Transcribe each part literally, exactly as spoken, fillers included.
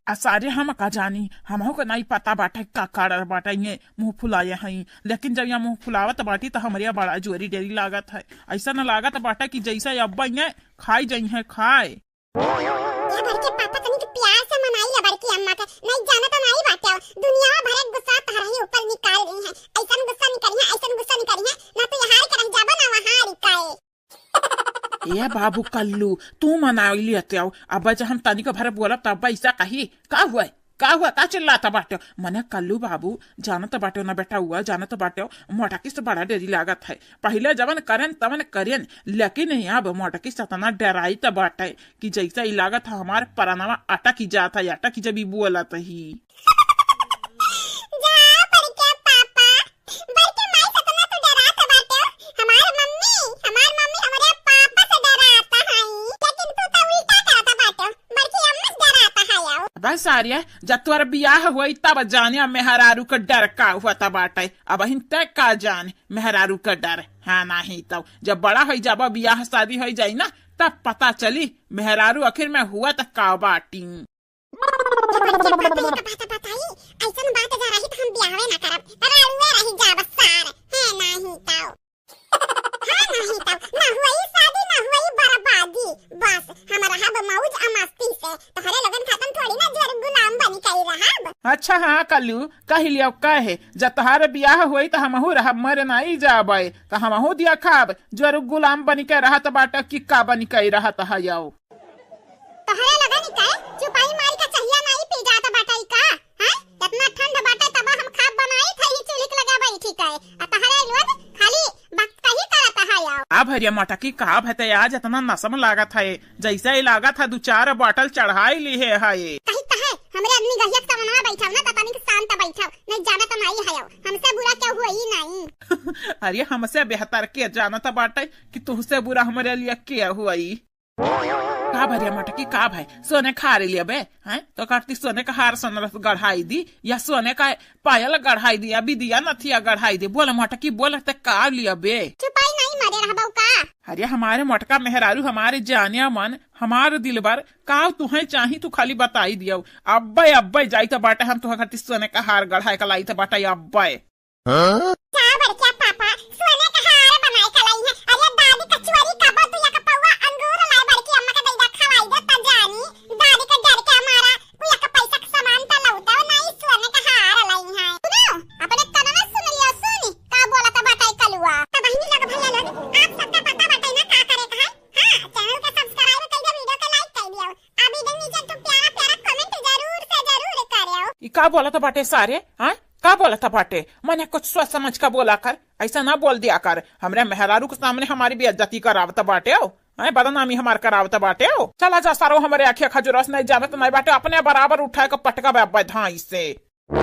आ सारे हम का जानी, हमहू के नाई पता बाटे का कारण बाटे ये मुँह फुलाए हई, लेकिन जब यहाँ मुँह फुलावत बाटी त हमरे बड़ा जोरी डेरी लागत है। ऐसा न लागत बाटे कि जैसे अब्बा ये खाई जइहैं खाए। ए बड़के पापा, तनिक प्यार से मनाई ला बड़की अम्मा के। नहीं जाना तो नहीं बाटे, दुनिया भर के गुस्सा तहरही ऊपर निकाल रही है। ऐसन गुस्सा निकली है, ऐसन गुस्सा निकली है, ना तो यहाँ के रह जाबो ना वहाँ रिकाए। ए बाबू कल्लू, तू मनाई लियत हो। अब जब हम तनिक भर बोलब तब ऐसा कही, का हुआ? का हुआ? का चिल्लात बाटे? मने कल्लू बाबू, जानत बाटे ना बेटा हुआ, जानत बाटे, मोटकी से बड़ा डेरी लागत है। पहिले जवन करेन तवन करेन, लेकिन अब मोटकी से इतना डेराइत बाटे कि जैसे ही लागत है हमार परनवा अटक ही जात है, अटक ही जब ही बोलत ही। जा बड़के पापा, बड़के माई से इतना तू डेरात बाटे। हमार मम्मी, हमार मम्मी हमरे पापा से डेरात हई, लेकिन तू तो उल्टा करत बाटे, बड़की अम्मा से डेरात है आओ। बस सारिया, जब तोर बियाह होई तब जाने मेहरारू के डर का हुआ तब बाटे। अबहिन ते का जान मेहरारू के डर। हाँ, नाही तो जब बड़ा होई जाबा, बियाह शादी होई जाई ना, तब पता चली मेहरारू आखिर में हुआ त का बाटी। ए बड़के पापा, ई का बात बताई, ऐसन बात जा रही त हम बियाहवे ना करब, राड़ुए रही जाब सार, है नाही तो। हाँ, नाही तो, ना हुई शादी, ना हुई बर्बादी, बस हम रहब मौज आ मस्ती से, तोहरे लोगन खातन थोड़ी ना जोर गुलाम बनी कई रहब। अच्छा हाँ कल्लू, कह लियो कहे, जब तोहार बियाह होई त हमहू रहब, मर नाही जाबे, त हमहू दिया खाब, जोर गुलाम बनी के रहत बाटे कि का बनी के रहत है यो। तोहरे लगन ई काहे चुपाई मारी का चहिया नाई पी जात बाटे ई का? हैं? इतना ठंड बाटे तब हम खाब बनाई थे ही चूल्ही के लगा बैठी के। आ तोहरे लोग खाली बकतही करत है आओ। आ भरिया मटकी का भते आज इतना नसम लागत है, जैसे ही लागत है दो चार bottle चढ़ाई ली है, है। कही त है, हमरे आदमी गहिया के सामने बैठाओ ना, त तनिक शांत बैठाओ, नहीं जाना त नाई है आओ। हमसे बुरा केहू होई नाई। अरे हमसे बेहतर के जानत बाटे कि तुहसे बुरा हमरे लिए के होई। का भरिया मटकी का भाई, सोने का हार लिया बे, हैं? तो करती सोने का हार सोनरस गढ़ाई दी, या सोने का पायल गढ़ाई दी, या बिदिया नथिया गढ़ाई दी। बोल मटकी, बोल ते का लिया बे? चुपाई नहीं मारे रहबा का? अरे हमारे मटका मेहरारू, हमारे जानिया मन, हमार दिलबर, का तुहे चाही तू खाली बताई दियो। अब्बे, अब्बे जाई त बाटे हम तुहा खातिर सोने का हार गढ़ाई का लाई त बाटे अब्बे। हाँ? का बड़का पापा, सोने का हार बनाए का लाई है। अरे दादी का चोरी का बा तू या का पौवा अंगूर लाई बड़की अम्मा का दैदा खवाई दे त जानी। दादी का डर के हमारा कोई का पैसा का सामान त लौटा नहीं, सोने का हार लाई है। सुनो, अपने कनवा सुन लियो, सुनी, का बोला त बाटे कलुआ। त बहिनी लोग, भैया लोग, आप सबका पता बाटे ना का करे का है? हाँ, channel का subscribe कर दे, video का like कर दियो। अभी देख नीचे तो प्यारा प्यारा comment जरूर से जरूर करो। ई का बोलत बाटे सारे? हाँ, का बोलत बाटे? मने कुछ सोच समझ का बोला कर, ऐसा ना बोल दिया कर। हमरे मेहरारू के सामने हमारी बेइज्जती करावत बाटे हो, हैं, बदनामी हमार करावत बाटे हो। चला जा सारो, हमरे आँखिया खजुरस नहीं जानत नहीं बाटे, अपने बराबर उठाए के पटका बे धाई से। का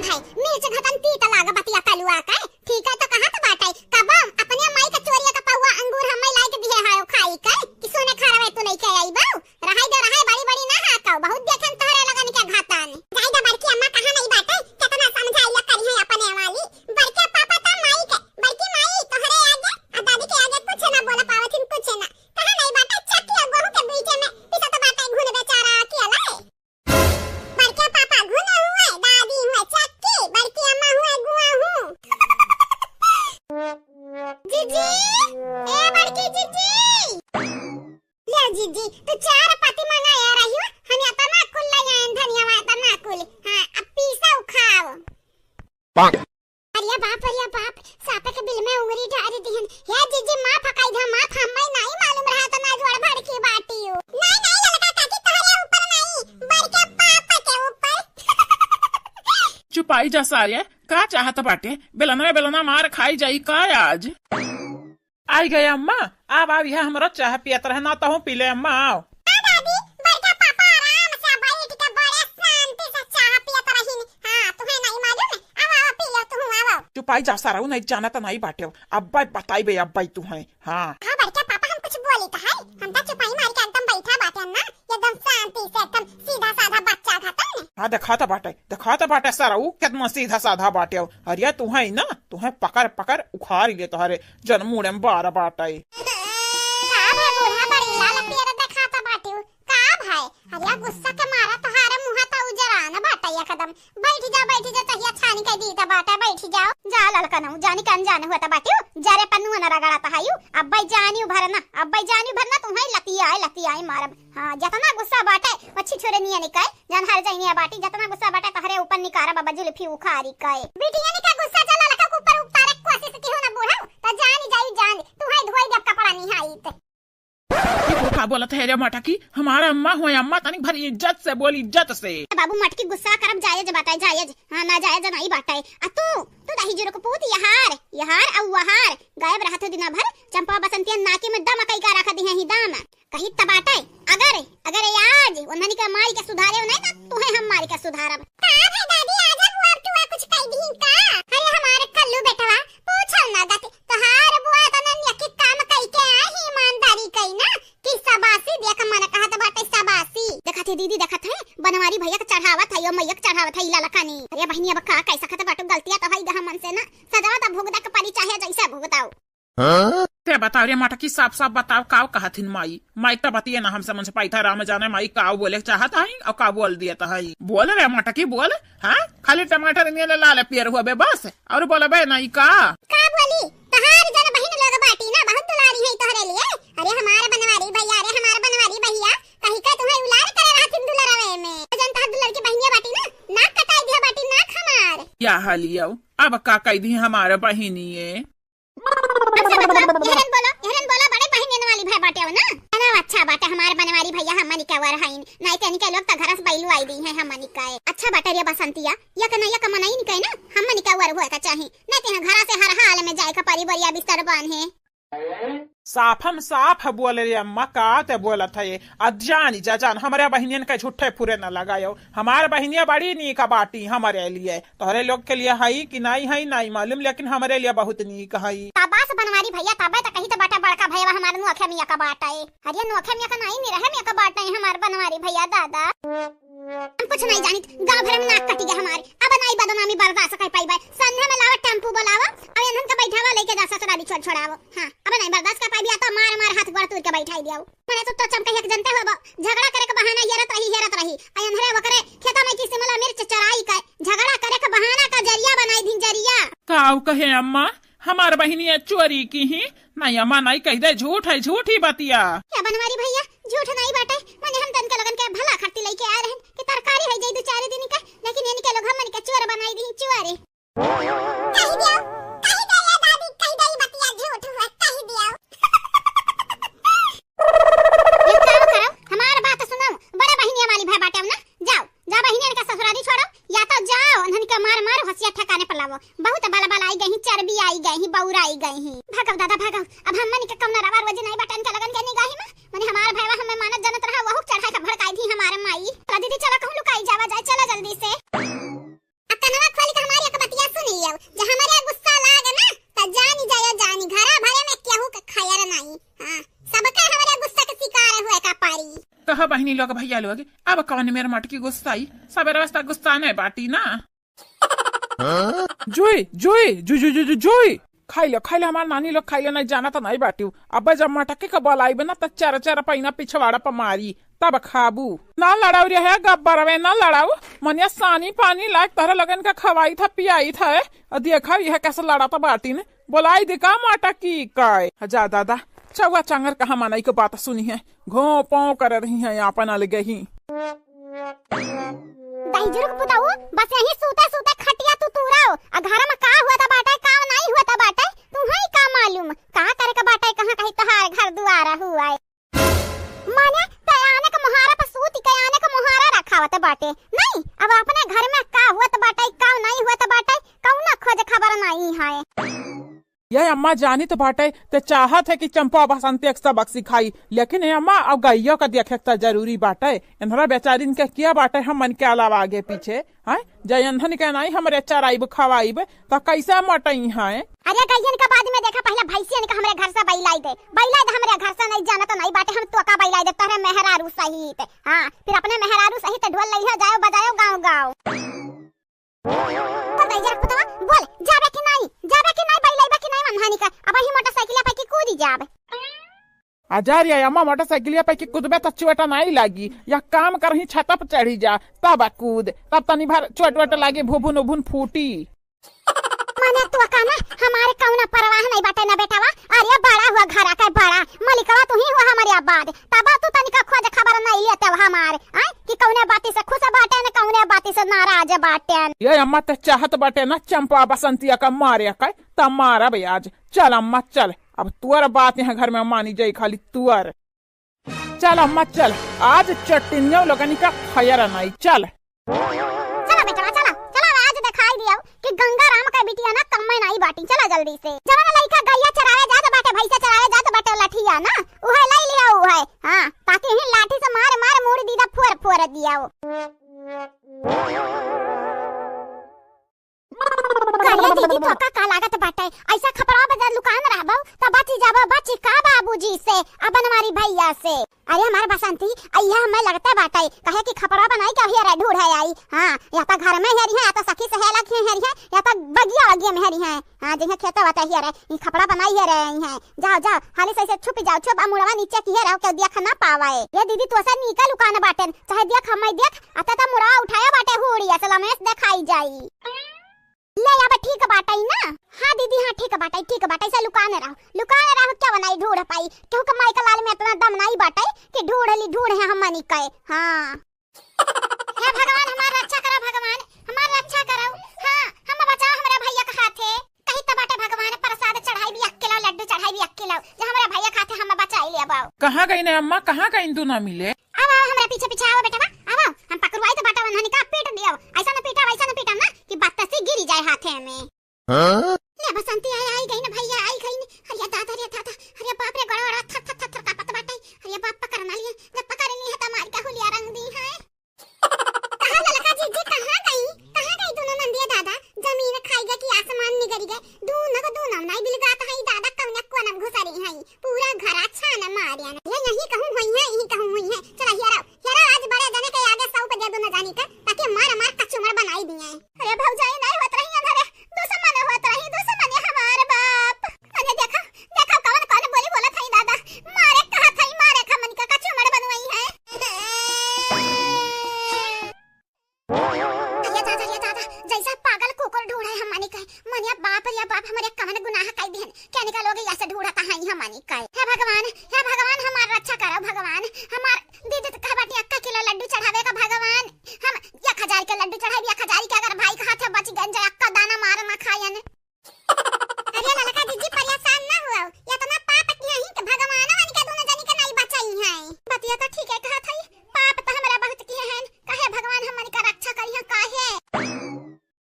भाई, मिर्च घटन तीत लाग बतिया कलुआ का? ठीक है तो कहत बाटे, कबो अपने माई के चोरिया का पौवा अंगूर हम्मे लाइके दिहे हायो खाई के, कि सोने खारवे तू नहीं के आई बाऊ। रहाई दे रहाई, बड़ी बड़ी ना हाकौ, बहुत देखेन तोहरे लगन के घातन। जाई दे बड़की अम्मा कहाँ नहीं बाटे, कितना समझाइला करी है अपने वाली। बड़के पापा त माई के, बड़की माई तोहरे आगे, आ दादी के आगे कुछ ना बोल पावत हिन, कुछ ना। कहाँ नहीं बाटे, चक्की और गोहूं के बीच में पिसत बाटे घुन बेचारा अकेला है। बड़के पापा घुन हुए, दादी हुए चक्की, बड़की अम्मा हुए गुआ हूँ। जीजी, ए बड़की जीजी। ले जीजी, तू चार पत्ती मंगाया रही हो, हम इतना कुल ले आए धनिया, इतना कुल। हाँ, अब पीसा उखाओ। अरे बाप, अरे बाप, सापे के बिल में उंगली डाल दिहन। हे जीजी, माफ कई दे, माफ, हम्मे नाई मालूम रहा त ना जोड़ भड़की बाटी हो। नाई, नाई, ललका काकी, तोहरे ऊपर नाई, बड़के पापा के ऊपर। चुपाई जा सारे, का चाहत बाटे? बेलना, बेलना मार खाई जाई का आज? आई गए अम्मा, आव, आव, यह हमरो चाह पियत रहे ना, तहूँ पी ले अम्मा, आव। हाँ दादी, बड़का पापा आराम से बैठ के बड़े शांति से चाह पियत रहिन। हाँ, तुहे नहीं मालूम है? आव, आव, पी लो तुहूँ, आव। चुपाई जा सारा, उ नहीं जानत नहीं बाटे। अब्बे बताई बे, अब्बे तुहे। हाँ। हाँ बड़का पापा, हम कुछ बोली तो है, हम तो चुपाई मार के एकदम बैठा बाटे ना, एकदम शांति से, एकदम सीधा साधा बच्चा घातन ने। हाँ, देखात बाटे, देखात बाटे सारा, उ कितना सीधा साधा बाटे। अरे तुहे ना, तुहे पकड़ पकड़ उखाड़ ले तोहरे जन मुड़े में बार बाटे। का भे बूढ़ा, बड़ी लाल पियर देखात बाटे, का भे? अरे गुस्सा के मारा तोहार अतः बैठी जाओ, जा ललकनऊ, जानी के अनजान हुआ त बाटियो, जरे पन्नुआ न रगड़त हयू, अब्बै जानी उभरना, अब्बै जानी उभरना, तुम्हई लतियाए, लतियाए मारब। हाँ, जतना गुस्सा बाटे, वो छिछुरे निया निकाय, जन हर जइनिया बाटी, जतना गुस्सा बाटे, तहरे ऊपर निकारब, अब जुल्फी उखारी कय। बिटिया निका गुस्सा चला लखा के ऊपर उतारे के कोशिश किहू ना बूढ़ा, त जानी जाई जान, तुम्हई धोई देब कपड़ा निहाइत। ई कुल का बोलत है रे मटकी? हमार अम्मा होय अम्मा, तनिक भर इज्जत से बोल, इज्जत से। बाबू मटकी गुस्सा करब जायज बाटे, जायज। हाँ, नाजायज नाई बाटे। आ तू, तू दही जुरुक पूत यहार, यहार अउ वहार। गायब रहत हो दिना भर, चंपा बसंतिया नाकी में दम कई का रख दिहे ही दम। कही त बाटे, अगर, अगर आज उन्हनी के मारी के सुधारे नहीं ना, तुहे हम मारी के सुधारब। का भे दादी, आज बुआ टुआ कुछ कई दिही का? अरे हमार कल्लू बेटवा, पूछल ना गति। तोहार बुआ त नन्या के काम कई के आई, ईमानदारी कई ना, कि शाबाशी दिया के मन कहत बाटे, शाबाशी। देखत है दीदी, देखत है, बनवारी भैया के चढ़ावत है, यो मैया के चढ़ावत है, ई ललकानी। अरे बहिनी, अब का कह सकत बाटू, गलतिया त है गह मन से ना, सजवा त भुगता के परी, चाहे जैसे भुगताओ। हाँ? ते बताओ रे मटकी, साफ साफ बताओ, काव कहत हिन माई? माई त बतिये ना हम समझ पाई था, राम जाने माई काव बोले चाहत है और का बोल दिया था। बोल रे मटकी, बोल। हाँ, खाली टमाटर निये लाल पियर हुआ बे बस, और बोलबे नहीं का? का बोली? तहार जन बहिन लोग बाटी ना, बहुत दुलारी है तोहरे लिए। अरे हमार बनवारी भैया, अरे हमार बनवारी भैया, कही का तुम्हें उलार करे रहथिन दुलरवे में। जन तहार दुलर की बहिनिया बाटी ना, नाक कटाई दिया बाटी, नाक हमार। या हालियो, अब का कह दी हमार बहिनिये? अच्छा, मतलब, एहरन बोलो, एहरन बोलो, बड़े बहिनियन वाली भय बाटे हो ना? ना, अच्छा बाटे, हमार बनवारी भैया हमनी के वर हईन, नहीं ते इनके लोग त घर से बैलू आई दी है हमनी के। अच्छा बाटे रे बसंतिया, यक न यक मनई निके ना, हमनी के वर हुए का चाही, नहीं ते यहाँ घर से हर हाल में जाए का परी, बोरिया बिस्तर बांधे। साफम साफ बोल रे अम्मा, का ते बोलत है? आ जानी जा जान, हमरे बहिनियन के झूठे फुरे न लगायो। हमार बहिनिया बड़ी नीक बाटी हमरे लिए, तोहरे लोग के लिए हई कि नाई हई नाई मालूम, लेकिन हमरे लिए बहुत नीक हई। शाबाश बनवारी भैया, तबे त कही त बाटे बड़का भैया हमार नोखे मियाँ का बाटे। अरे नोखे मियाँ का नाई, निरहे मियाँ का बाटे हमार बनवारी भैया दादा। हम कुछ नहीं जानित, गाँव भर में नाक कटी गया हमारे। अब नहीं बदनामी बर्दाश्त कर पाई बाय। संध्या में लावा टेम्पू बुलावा, अब इन्हन के बैठावा लेके जा ससुराली छोड़ छोड़ावो। हाँ, अब नहीं बर्दाश्त कर पाई, या तो मार मार हाथ गोड़ तोड़ के बैठाई दियाओ। मने तो, तो चमकहिया के जनते होबो, झगड़ा करे के बहाना हेरत रही, हेरत रही। आ एन्हरे ओकरे खेता में की शिमला मिर्च चराई के, झगड़ा करे के बहाना का जरिया बनाई दिन जरिया। काऊ कहे अम्मा, हमार बहिनिया चोरी किही? नहीं अम्मा, नहीं कह दे, झूठ है, झूठी बतिया। या बनवारी भैया, झूठ नहीं बाटे, मने हम तन के लगन के भला खातिर लेके आए रहन कि तरकारी है जाई दो चार दिन का, लेकिन इनके लोग हमन के चोर बनाई दी, चोर। कही दियो, कही दे ये दादी, कही दे ये बतिया झूठ हुआ, कही दियो। एक काम करो, हमार बात सुनो, बड़े बहिनिया वाली भय बाटे ना, जाओ, जा बहिनियन के ससुरारी छोड़ो, या तो जाओ, उन्हन के मार मार होशिया ठिकाने पर लावो। बहुत बल बल आई गई, चर्बी आई गई, बौर आई गई। भागव दादा, भागव, अब हमन के कौनो रवा रोजी नहीं बाटे इनके लगन के निगाही में। मने हमार भयवा हमें मानत जानत रहा, वहू चढ़ाई के भड़काई दी हमार माई। चला दीदी, चला कहूँ लुकाई जावा जाए, चला जल्दी से। अब कनवा खोल के हमारी एक बतिया सुनी जाओ, जे हमरे गुस्सा लागे ना, त जानी जायो जानी, घरा भरे में केहू के खैर नहीं। हाँ, सबके हमरे गुस्सा के शिकार हुए का पारी। कहा बहिनी लोग, भैया लोग, अब कौन मेर मटकी गुस्साई, सबेरे वास्ता गुस्सा नहीं बाटी ना। जुई, जुई, जु, जु, जु, जु, जुई। खाई लो, खाई लो, हमार नानी लोग खाई लो, नहीं जाना तो नहीं बाटियो। अब जब मटकी के बल आइबे ना, त चार चार पैना पिछवाड़ा पर मारी, तब खाबू। ना लड़ाऊ रे है गब्बरवे, ना लड़ाऊ। मनिया सानी पानी लाग तहरे लगन का खवाई था, पियाई था, ए? अ देखा यह कैसे लड़ा तो बाटी ने। बोलाई दे का मटकी का? जा दादा, चौवा चांगर कहाँ मनई के बात सुनी है, घों पों कर रही है आपन अलगे ही। दहिजुर के पुताऊ, बस यहीं सूते सूते खटिया तू तूराओ। आ घर में का हुआ था बाटे, का नहीं हुआ था बाटे, तुम्हें का मालूम? का करे का बाटे, कहाँ कहीं तोहार घर दुआरा हुआ है। माने, ते आने का मोहारा पर सूती के आने का मोहारा रखावत बाटे। नहीं, अब अपने घर में का हुआ था बाटे, का नहीं हुआ था बाटे, कौनो खोज खबर नहीं है। ये अम्मा जानित बाटे, ते चाहत है कि चंपा बसंती एक सबक सिखाई, लेकिन ये अम्मा, अब गइयो का देखे त जरूरी बाटे। इन्हरा बेचारिन के किया बाटे हमन के अलावा आगे पीछे, हैं? जय इन्हन के नाई हमरे चराइब खवाइब, त कैसे मटई हैं? अरे गइयन के बाद में देखा, पहले भैंसियन के हमरे घर से बैलाई दे, बैलाई दे हमरे घर से, नहीं जाना तो नहीं बाटे, हम तो का बैलाई दे, तोहरे मेहरारू सहित। हाँ, फिर अपने मेहरारू सहित ढोल लइहो, जाओ बजाओ गाँव गाँव। बोल दे जरा पुतवा, बोल, जाबे कि नाई? जाबे कि नाई? बैलैबे कि नाई वन्हानी का? अब ही मोटरसाइकिल पे की कूदी जाबे। आ जा रे अम्मा, मोटरसाइकिल पे की कूदबे त चोट नाई लागी। या काम करही, छत पर चढ़ी जा, तब कूद, तब तनी भर चोट वोट लागी, भुभुन उभुन फूटी। ना तू का ना, हमारे कौनो परवाह नहीं बाटे ना बेटवा। अरे बड़ा हुआ घर का बड़ा, मलिकवा तू ही हुआ हमारे आबाद। तब तू तनिका खोज खबर नहीं लेते हो हमार, आय? कि कौने बाती से खुश बाटे न कौने बाती से नाराज बाटे। ये अम्मा ते चाहत बाटे ना चंपा बसंतिया का मारे का, त मारब आज। चल अम्मा चल, अब तोर बात यहाँ घर में मानी जाई खाली तोर। चल अम्मा चल, आज चटिनियों लोगनी का खैर नहीं। चल। चला बेटवा, चला, चला, आज देखाई दिया कि गंगा राम का बिटिया ना कम्मे नहीं बाटी। चला जल्दी से। जवन लइका गैया चरावे जात बाटे, भैंसा चरावे जात बाटे लठिया ना, उहे लई लिया उहे। हाँ, ताकि ही लाठी से मार मार मूड़ी दीदा फोर फोर दिया। करिया दीदी, तोका का लागत बाटे? ऐसा खपड़वा बजा लुकान रहबो, त बची जाबो, बची का बाबूजी से, आ बनवारी भैया से? अरे हमार बसंती, अइहा हमें लगते बाटे, कहे कि खपड़वा बनाई के हियरे ढूढ़े आई। हाँ, या त घर में हेरी है, या त सखी सहेला के हेरी है, या त बगिया वगिया में हेरी है। हाँ, जइहा खेते वते हियरे, ई खपड़ा बनाई हेरे आई है। जाओ, जाओ, हाली से ऐसे छुप जाओ, छुप, आ मुड़वा नीचे किहे रहो, केहू देख ना पावे। ये दीदी, तोसे नीका लुकान बाटेन, चाहे देख हमें देख, अते त मुड़वा उठाया बाटे हुड़ी, असल में देखाई जाई। ले अब ठीक बाटई ना? हाँ दीदी, हाँ ठीक बाटई, ठीक बाटई, से लुकाने रहो, लुकाने रहो, क्या बनाई ढूढ़ पाई, क्योंकि माई का लाल में इतना दम नहीं बाटई कि ढूढ़ ली ढूढ़ है हमनी के। हाँ। हे भगवान, हमार रक्षा करो भगवान, हमार रक्षा करो। हाँ, हम बचाओ हमरे भैया के हाथे। कही तो बाटे भगवान, प्रसाद चढ़ाई भी एक किलो, लड्डू चढ़ाई भी एक किलो, जो हमरे भैया के हाथे हम बचाई ले अब। कहाँ गई ने अम्मा, कहाँ गई तू ना मिले? अब आओ, हमरा पीछे पीछे आओ बेटवा, आओ, हम पकड़वाई तो बाटा वन्हनी का पीट दियो, ऐसा न पीटा, वैसा न पीटा ना कि बत्तसी गिरी जाए हाथे में। हाँ? ले बसंती आई, आई गई ना भैया, आई गई ना। अरे दादा रे दादा, अरे बाप रे, गड़ा गड़ा थर थर थर थर कांपत बाटे। अरे बाप पकड़ ना लिए, जब पकड़ ली है तो मार के हुलिया रंग दी है। कहाँ ललका जीजी, कहाँ गई, कहाँ गई दोनों नंदिया दादा? जमीन खाई गई कि आसमान निगरी गए, दोनों को दोनों नाई बिलगात है दादा, कौन कोनम घुसरी है। पूरा घरा छान मारिया न। ये यही कहूँ हुई है, यही कहूँ हुई है। चला हियरा, हियरा आज बड़े जने के आगे सौंप दे दोनों जानी के, ताकि मार मार कचुमर बनाई दिए। अरे भौजाई नहीं होत रही है, अरे दुश्मन होत रही, दुश्मन है हमार बाप। अरे देखा, देखा कौन कौन बोली बोलत है दादा, मारे कहा था, मारे खा मन का कचुमर बनवाई है। अरे दादा, अरे दादा, जैसा पागल कुकुर ढूंढे हमनी के। मनिया बाप रे बाप, हमरे कवन गुनाह कई दिहन, केनिका लोग ऐसे ढूंढता है हमनी के। हे भगवान, हे भगवान, हमार रक्षा करो भगवान, हमार दीदी तो कह बाटी अक्का किलो लड्डू चढ़ावे का भगवान, हम एक हजार के लड्डू चढ़ाई, एक हजार के अगर भाई के हाथे बच गए जाए, अक्का दाना मार ना खायन। अरे ललका जीजी, परेशान ना हुआ, इतना पाप किया ही कि भगवान हमनी के दोनों जनी के नहीं बचाई है। बतिया तो ठीक है कहा था, पाप तो हमरा बहुत किए हैं, काहे भगवान हमनी का रक्षा करिहैं, काहे?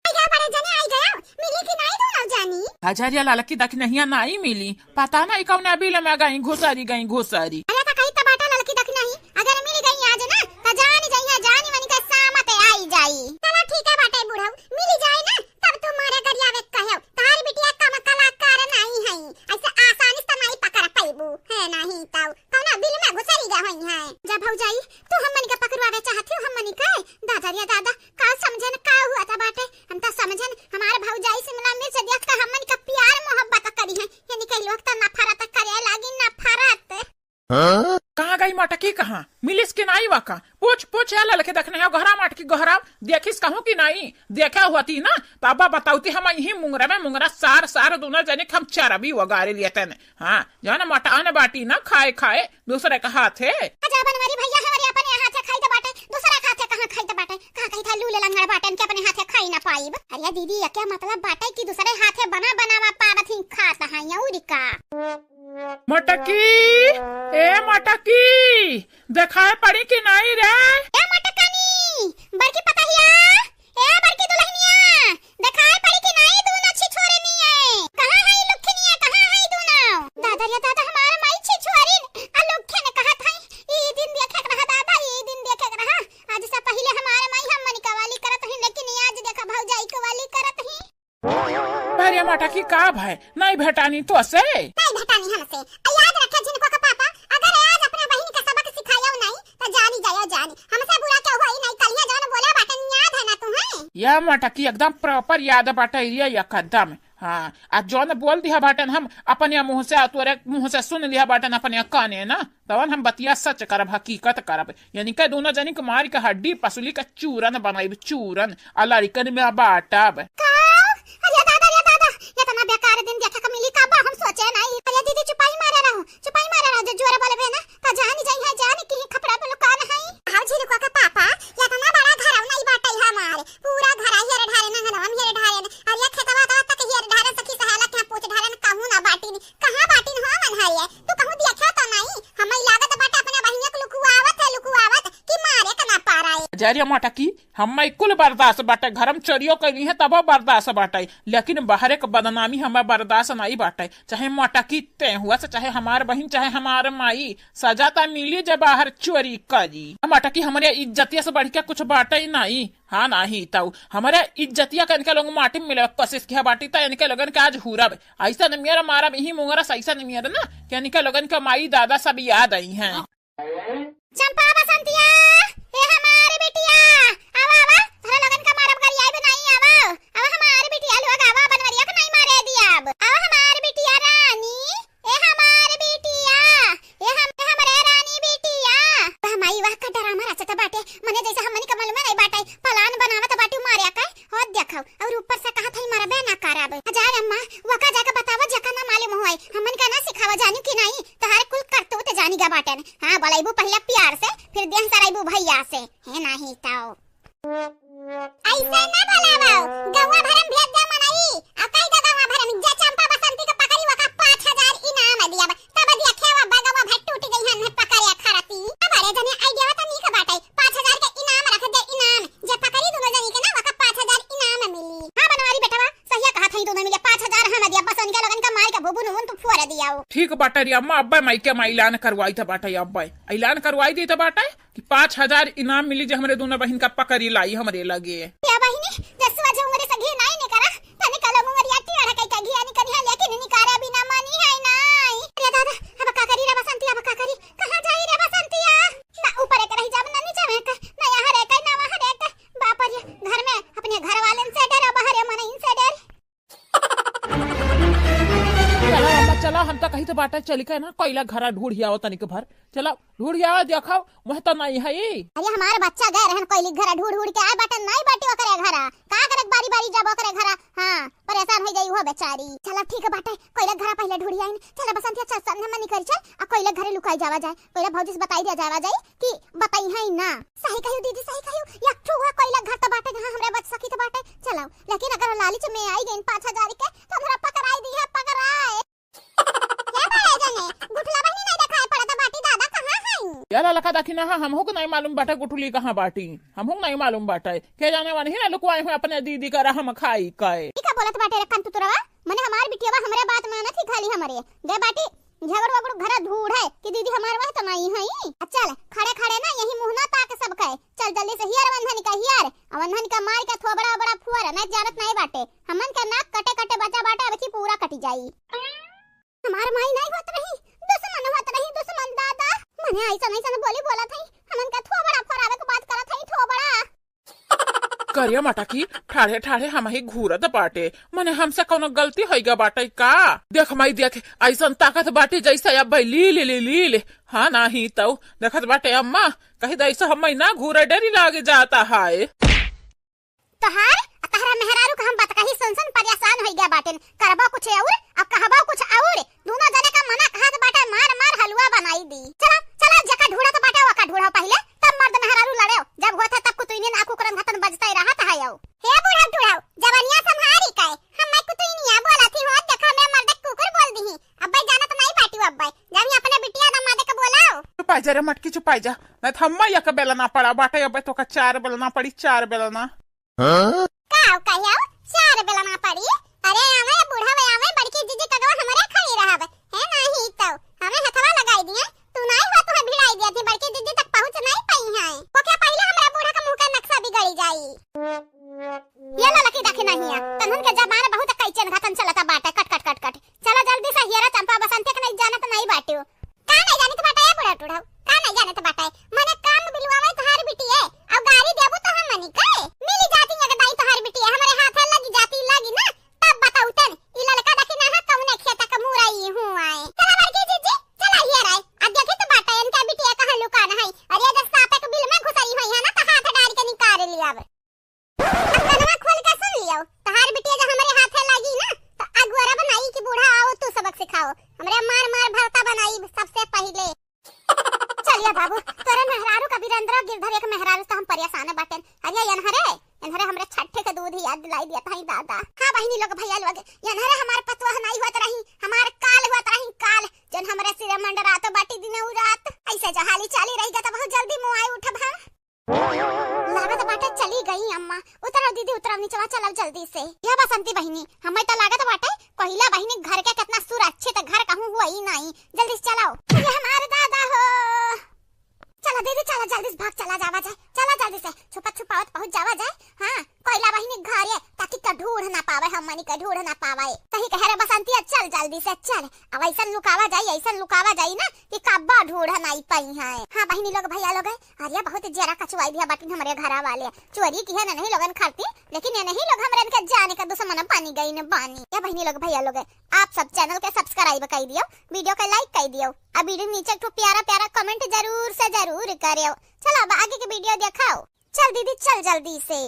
आई गया बड़े जने, आई गया, मिली कि नाई दोनों जानी? हजारिया ललकी दखिनहिया नाई मिली, पता नहीं कौन बिल में गई घुसरी, गई घुसरी। अरे तो कही तो बाटा ललकी दखिनही, अगर मिल गई आज ना, तो जानी जइहा, जानी मनी का सामत आई जाई। चला ठीक है बाटे बुढ़ऊ, मिली जाए ना, तब तुम्हारे गरिया वे कहो, तार बिटिया कम कलाकार नहीं है, ऐसे आसानी से नहीं पकड़ पैबू, है नहीं तो कौना बिल में घुसरी गए होई है। जा भौजाई, तू हमन के पकड़वावे चाहत हो, हमन के? दादा रे दादा, का समझन का हुआ था बाटे? हम तो समझन हमार भौजाई शिमला मिर्च देख के हमन के प्यार मोहब्बत करी है, यानी कि लोग तो नफरत करे लागी, नफरत। हाँ? कहाँ गई मटकी, कहाँ मिलिस कि नाई वाका? पूछ, पूछ, या ललके देखने हो गहरा मटकी गहरा, देखिस कहूँ कि नाई? देखे हुआ थी ना, तब बताउती हम यही मुंगरा में मुंगरा सार सार दोनों जने के हम चरबी वगारे लिए तने। हाँ, जाना मटान बाटी ना खाए खाए दूसरे का हाथे। अच्छा बनवारी भैया, हमारे अपने हाथे खाई तो बाटे, दूसरा का हाथे कहाँ खाई तो बाटे? कहाँ कही था लूले लंगड़ बाटे, इनके अपने हाथे खाई ना पाइब। अरे दीदी, ये क्या मतलब बाटे कि दूसरे हाथे बना बनावा पावत ही खात है, या उरी का? मटकी, ए मटकी, देखाए पड़ी कि नाई रे? ए मटकनी, बड़की पतहिया, ए बड़की दुल्हनिया, देखाए पड़ी कि नाई दूनो छिछोरे निये? कहाँ है लुखनिया, कहाँ है दूनो? दादा रे दादा, हमार माई छिछोरिन, आ लुखिन कहत है, ई दिन देखे के रहा दादा, ई दिन देखे के रहा। आज से पहिले हमार माई हमनी कवाली करत ही, लेकिन आज देखा भौजाई कवाली करत ही। अरे मटकी का भाई, नहीं भेटानी तो से? नहीं भेटानी हमसे। आ याद रखे झिनको का पापा, अगर आज अपने बहिन के सबक सिखायो नहीं, तो जानी जायो जानी। हमसे बुरा क्यों होई नहीं, कलिया जौन बोले बाटे याद है ना तुम्हें? या मटकी एकदम proper याद बाटे ये एकदम। हाँ, आ जौन बोल दिया बाटन हम अपने मुँह से, आ तोरे मुँह से सुन लिया बाटन अपने काने ना। तवन हम बतिया सच करब, हकीकत करब। यानी के दोनों जनी के मारी के हड्डी पसुली के चूरन बनाइब, चूरन, आ लड़िकन में बाटब। का? अरे दादा, अरे दादा, इतना बेकार दिन देखा का मिली का बा, हम सोचे नहीं। अरे दीदी चुपाई मारे रहो, चुपाई मारे रहो, जो जोर बोलबे ना तो जानी जाई है, जानी कि खपड़ा बोलो कौन है। आओ झिलुका के पापा, ये इतना बड़ा घर नहीं बाटे हमार, पूरा घर हेर ढारे ना, हम हेर ढारे ना। अरे खेतवा तो तक हेर ढारे, सखी सहेला के पूछ ढारे ना, कहूँ ना बाटी नहीं। कहाँ बाटी नहीं हो मन है ये? तू कहूँ देखा तो नहीं, हमें लागत बाटे अपने बहिनिया के लुकुआवत है, लुकुआवत कि मारे के ना पारा है। जा रे मोटकी, हम्मे कुल बर्दाश्त बाटे, घर में चोरियो कइली है तबो बर्दाश्त बाटे, लेकिन बहरे के बदनामी हम्मे बर्दाश्त नहीं बाटे। चाहे मोटकी ते हुआ से, चाहे हमार बहिन, चाहे हमार माई, सजा त मिली जब बाहर चोरी करी। मोटकी हमरे इज्जतिया से बढ़ के कुछ बाटे ही नहीं। हाँ नहीं तऊ हमरे इज्जतिया के इनके लोग माटी में मिले कोशिश किया बाटी, त इनके लोगन के आज हुरब। ऐसा न मेरा मारब यही मुंगरा से, ऐसा न मेरा ना कि इनके लोगन के माई दादा सब याद आई हैं। चंपा बसंतिया, ए हमार बिटिया, आवा, आवा, तोहरा लोगन का मारब गरियाई भी नहीं, आवा, आवा हमार बिटिया लोग, आवा, बनवरिया के नहीं मारे दियाब, आवा हमार बिटिया रानी, ए हमार बिटिया, ए हम, ए हमरे रानी बिटिया। वाह माई, वाह का डरामा रचत बाटे, मने जैसे हमनी का मालूम नहीं बाटे, plan बनावत बाटे मारे का, हो देखो, और ऊपर से कहा था मरबे ना करब। जा अम्मा, वका जाके बतावा जेका ना मालूम होए, हमन का ना सिखावा, जानी कि नहीं, तोहार कुल करतूत जानी गा बाटन। हाँ, बोलैबू पहले प्यार से, फिर देह सराइबू भैया से। हे नाही तो। ऐसे ना बोलावो, गौवा भरम भेज दे मनई। आ कई दे गौवा भरम, जे चंपा बसंती के पकड़ी, वका पाँच हजार इनाम दिया बा। तब दिया खेवा बा, गौवा भर टूट गई हन, पकड़े खरती। अब अरे जने idea तो नीक बाटे, पाँच हजार के इनाम रख दे, इनाम। जे पकड़ी दोनों जनी के ना, वका पाँच हजार इनाम मिली। हाँ बनवारी बेटवा, सहिया कहा था, ई दोनों मिले पाँच हजार हम दिया, बस उनके लोगन का मार के भूबू नुमुन तू फोड़ दिया हो। ठीक बाटे रे अम्मा, अब्बे माई के हम ऐलान करवाई त बाटे, अब्बे ऐलान करवाई दी त बाटे कि पाँच हजार इनाम मिली जे हमरे दोनों बहिन का पकड़ी लाई हमरे लगे। या बहिनी, जसवा जो उंगरी से घी नाई निकरा, तनी कलो मुंगरिया टियाड़ा कई का घिया निकरी है, लेकिन निकारे बिना मानी है नाई। अरे दादा, अब का करी रे बसंतिया, अब का करी? कहाँ जाई रे बसंतिया? ना ऊपर एक रही जाब, ना नीचे में एक, ना यहाँ रे एक, ना वहाँ रे एक। बाप रे, घर में अपने घर वालेन से डर, बाहरे मनइन से डर। चला अम्मा, चला, हम त कही त बाटे चली के ना, कोइला घरा ढूढ़ियाओ तनिक भर। चला, ढूढ़ियाओ, देखो, वह त नहीं है। अरे, हमार बच्चा गए रहन कोइली घरा ढूढ़ ढूढ़ के आए बाटे, नहीं बाटी ओकरे घरा। का करे बारी बारी जब ओकरे घरा, हाँ, परेशान हो जाई हो बेचारी। चला, ठीक बाटे, कोइला घरा पहले ढूढ़ियाइन। चला बसंतिया, चल, संग में निकल चल, आ कोइला घरे लुकाई जावा जाए। कोइला भौजी से बताई दिया जावा जाए कि बताई है ना। सही कहियो दीदी, सही कहियो, एक ठो हुआ कोइला घर त बाटे जहाँ हमरा बच सकी त बाटे। चलाओ, लेकिन अगर लालच में आई गइन पाँच हजार के, तो हमरा पकड़ाई दी है, पकड़ाए। क्या बात है जने, गुठला बहिनी नहीं देखाई पड़त बाटी, दादा कहाँ है? यार ललका देखी ना, हमहू को नहीं मालूम बाटे गुठली कहाँ बाटी, हमहू को नहीं मालूम बाटे। के जाने वनही ना लुकवाई हुए अपने दीदी का रहम खाई के। ई का बोलत बाटे रे कंतुतुरवा? मने हमार बिटिया बा, हमरे बात मानत ही खाली हमरे। गए बाटी झगड़ वगड़ घरा ढूढ़े कि दीदी हमार वह तो नहीं है। आ चल, खड़े खड़े ना यही मुँह ना ताक सबके। चल जल्दी से हियर वंधन का हियर, आ वंधन का मार के थोबड़ा बड़ा फुअर, नहीं जानत नहीं बाटे। हमन के नाक कटे कटे बचा बाटे, अब की पूरा कटी जाई। हमार माई नहीं होत रही, दुश्मन होत रही, दुश्मन दादा। मने ऐसन ऐसन बोली बोलत है, हमन के थोबड़ा फोरावे के बात करत है, थोबड़ा। करिया मटकी, ठाढ़े ठाढ़े हमही घूरत बाटे, मने हमसे कौनो गलती होइगा बाटे का? देख माई देख, ऐसन ताकत बाटे जैसे अब भाई लील, लील, लील। हाँ नाही तौ, देखत बाटे अम्मा, कही द ऐसे हमें ना घूरे, डरी लागे जाता है। तोहार आ तहरा मेहरारू का हम बतकही सुन सुन परेशान होइगा बाटेन। करबो कुछ और, अब कहबो कुछ और। दोनों जने का मना कहत बाटे, मार मार हलवा बनाई दी। चलो, चलो, जेका ढूढ़त बाटे, ओका ढूढ़ो पहिले, तब मर्द मेहरारू लड़ेओ। जब होत है, तब कुतुइनिन आ कुकुरन घतन बजते रहत है। हे बूढ़ा टूढ़ा, जवनिया संभारी के, हम मैं कुतुइनिया बोलत ही हो, देखा मैं मर्द कुकुर बोल दी ही। अब्बे जानत नहीं बाटी अब्बे, जानी अपने बिटिया दमादे के बोलाओ। चुपाई जा रे मटकी, चुपाई जा, नहीं तो हम एक बेलना पड़ा बाटे, अब्बे तो का चार बेलना पड़ी, चार बेलना। हाँ? का कहियो? चार बेलना पड़ी? अरे आवे बूढ़ा वे आवे, बड़की जीजी कगवा हमरे खड़ी रहब। हे नाही तो हमें हथवा लगाई दिए। तू नाही हो, तुहे भिड़ाई दिया थी, बड़की जीजी तक पहुँच नहीं पाई है। वो क्या पहले हमरा बूढ़ा का मुँह का नक्शा बिगड़ी जाई। ये ला लकी देखी नहीं है, तन्हन के जबान बहुत कैचन घतन चलता बाटे, कट कट कट कट। चला जल्दी से हियरा चंपा बसंती के नहीं जानत नहीं बाटू। का नहीं जानत बाटे ए बूढ़ा टूढ़ा? का नहीं जानत बाटे? मने काम बिलवावे तोहार बिटिया, अब गारी देबू तो हम मनी के? मिली जाती अगर दाई तोहार बिटिया, हमरे हाथे लगी जाती लगी ना, तब बताऊ तन। ई ललका देखी ना हा कौने खेता के मुरई हुआ है। चला बड़की जीजी, चला हियरा। आ देखी तो बाटे इनका बिटिया कहाँ लुकान है। अरे जब सापे के बिल में घुसई हुई है ना तो हाथ डाल के निकाल लिया अब। अब कनवा खोल के सुन लियो, तोहार बिटिया जो हमरे हाथे लागी ना, तो अगुआ आओ, हमरे मार मार भरता बनाई सबसे पहिले। चलिया बाबू, तोरे मेहरारू का वीरेंद्र गिरधर एक मेहरारू से हम परेशान बाटेन। अरे एनहरे, एनहरे हमरे छठे के दूध याद दिलाई दिया था दादा। हाँ बहिनी लोग, भैया लोग, एनहरे हमार पतोह नाई होत रही, हमार काल होत रही, काल, जन हमरे सिरे मंडरात बाटी दिने उ रात। ऐसे जो हाली चाली रही गया तो बहुत जल्दी मुआई उठब हम। लागत बाटे चली गई अम्मा। उतरो दीदी, उतरो निचवा, चलो जल्दी से। या बसंती बहिनी, हमें तो लागत बाटे कोहिला बहिनी घर के कितना सुरक्षित घर कहूँ हुआ ही नहीं। जल्दी से चलाओ। ये हमारे दादा हो। चलो दीदी, चलो जल्दी से भाग चला जावा जाए। चलो जल्दी से छुपत छुपावत पहुँच जावा जाए। हाँ, कोहिला बहिनी घर है, ताकि का ढूंढ ना पावे, हमनी का ढूंढ ना पावे। सही कहे रे बसंतिया, चल जल्दी से चल। अब ऐसन लुकावा जाई, ऐसन लुकावा जाई ना कि कब्बा ढूंढ नाई पाई है। हाँ बहिनी लोग, भैया लोग, अरे बहुत जरा कचुआई दिया बाटिन हमरे घरा वाले। चोरी की है ना नहीं लोगन खाती, लेकिन ये नहीं लोग हमरे इनके जाने का दुश्मन बनी गई न बानी। या बहिनी लोग, भैया लोग, आप सब channel के subscribe कर दियो, video के like कर दियो, अब video नीचे एक ठो प्यारा प्यारा comment जरूर से जरूर करियो। चलो अब आगे के video दिखाओ। चल दीदी चल जल्दी से।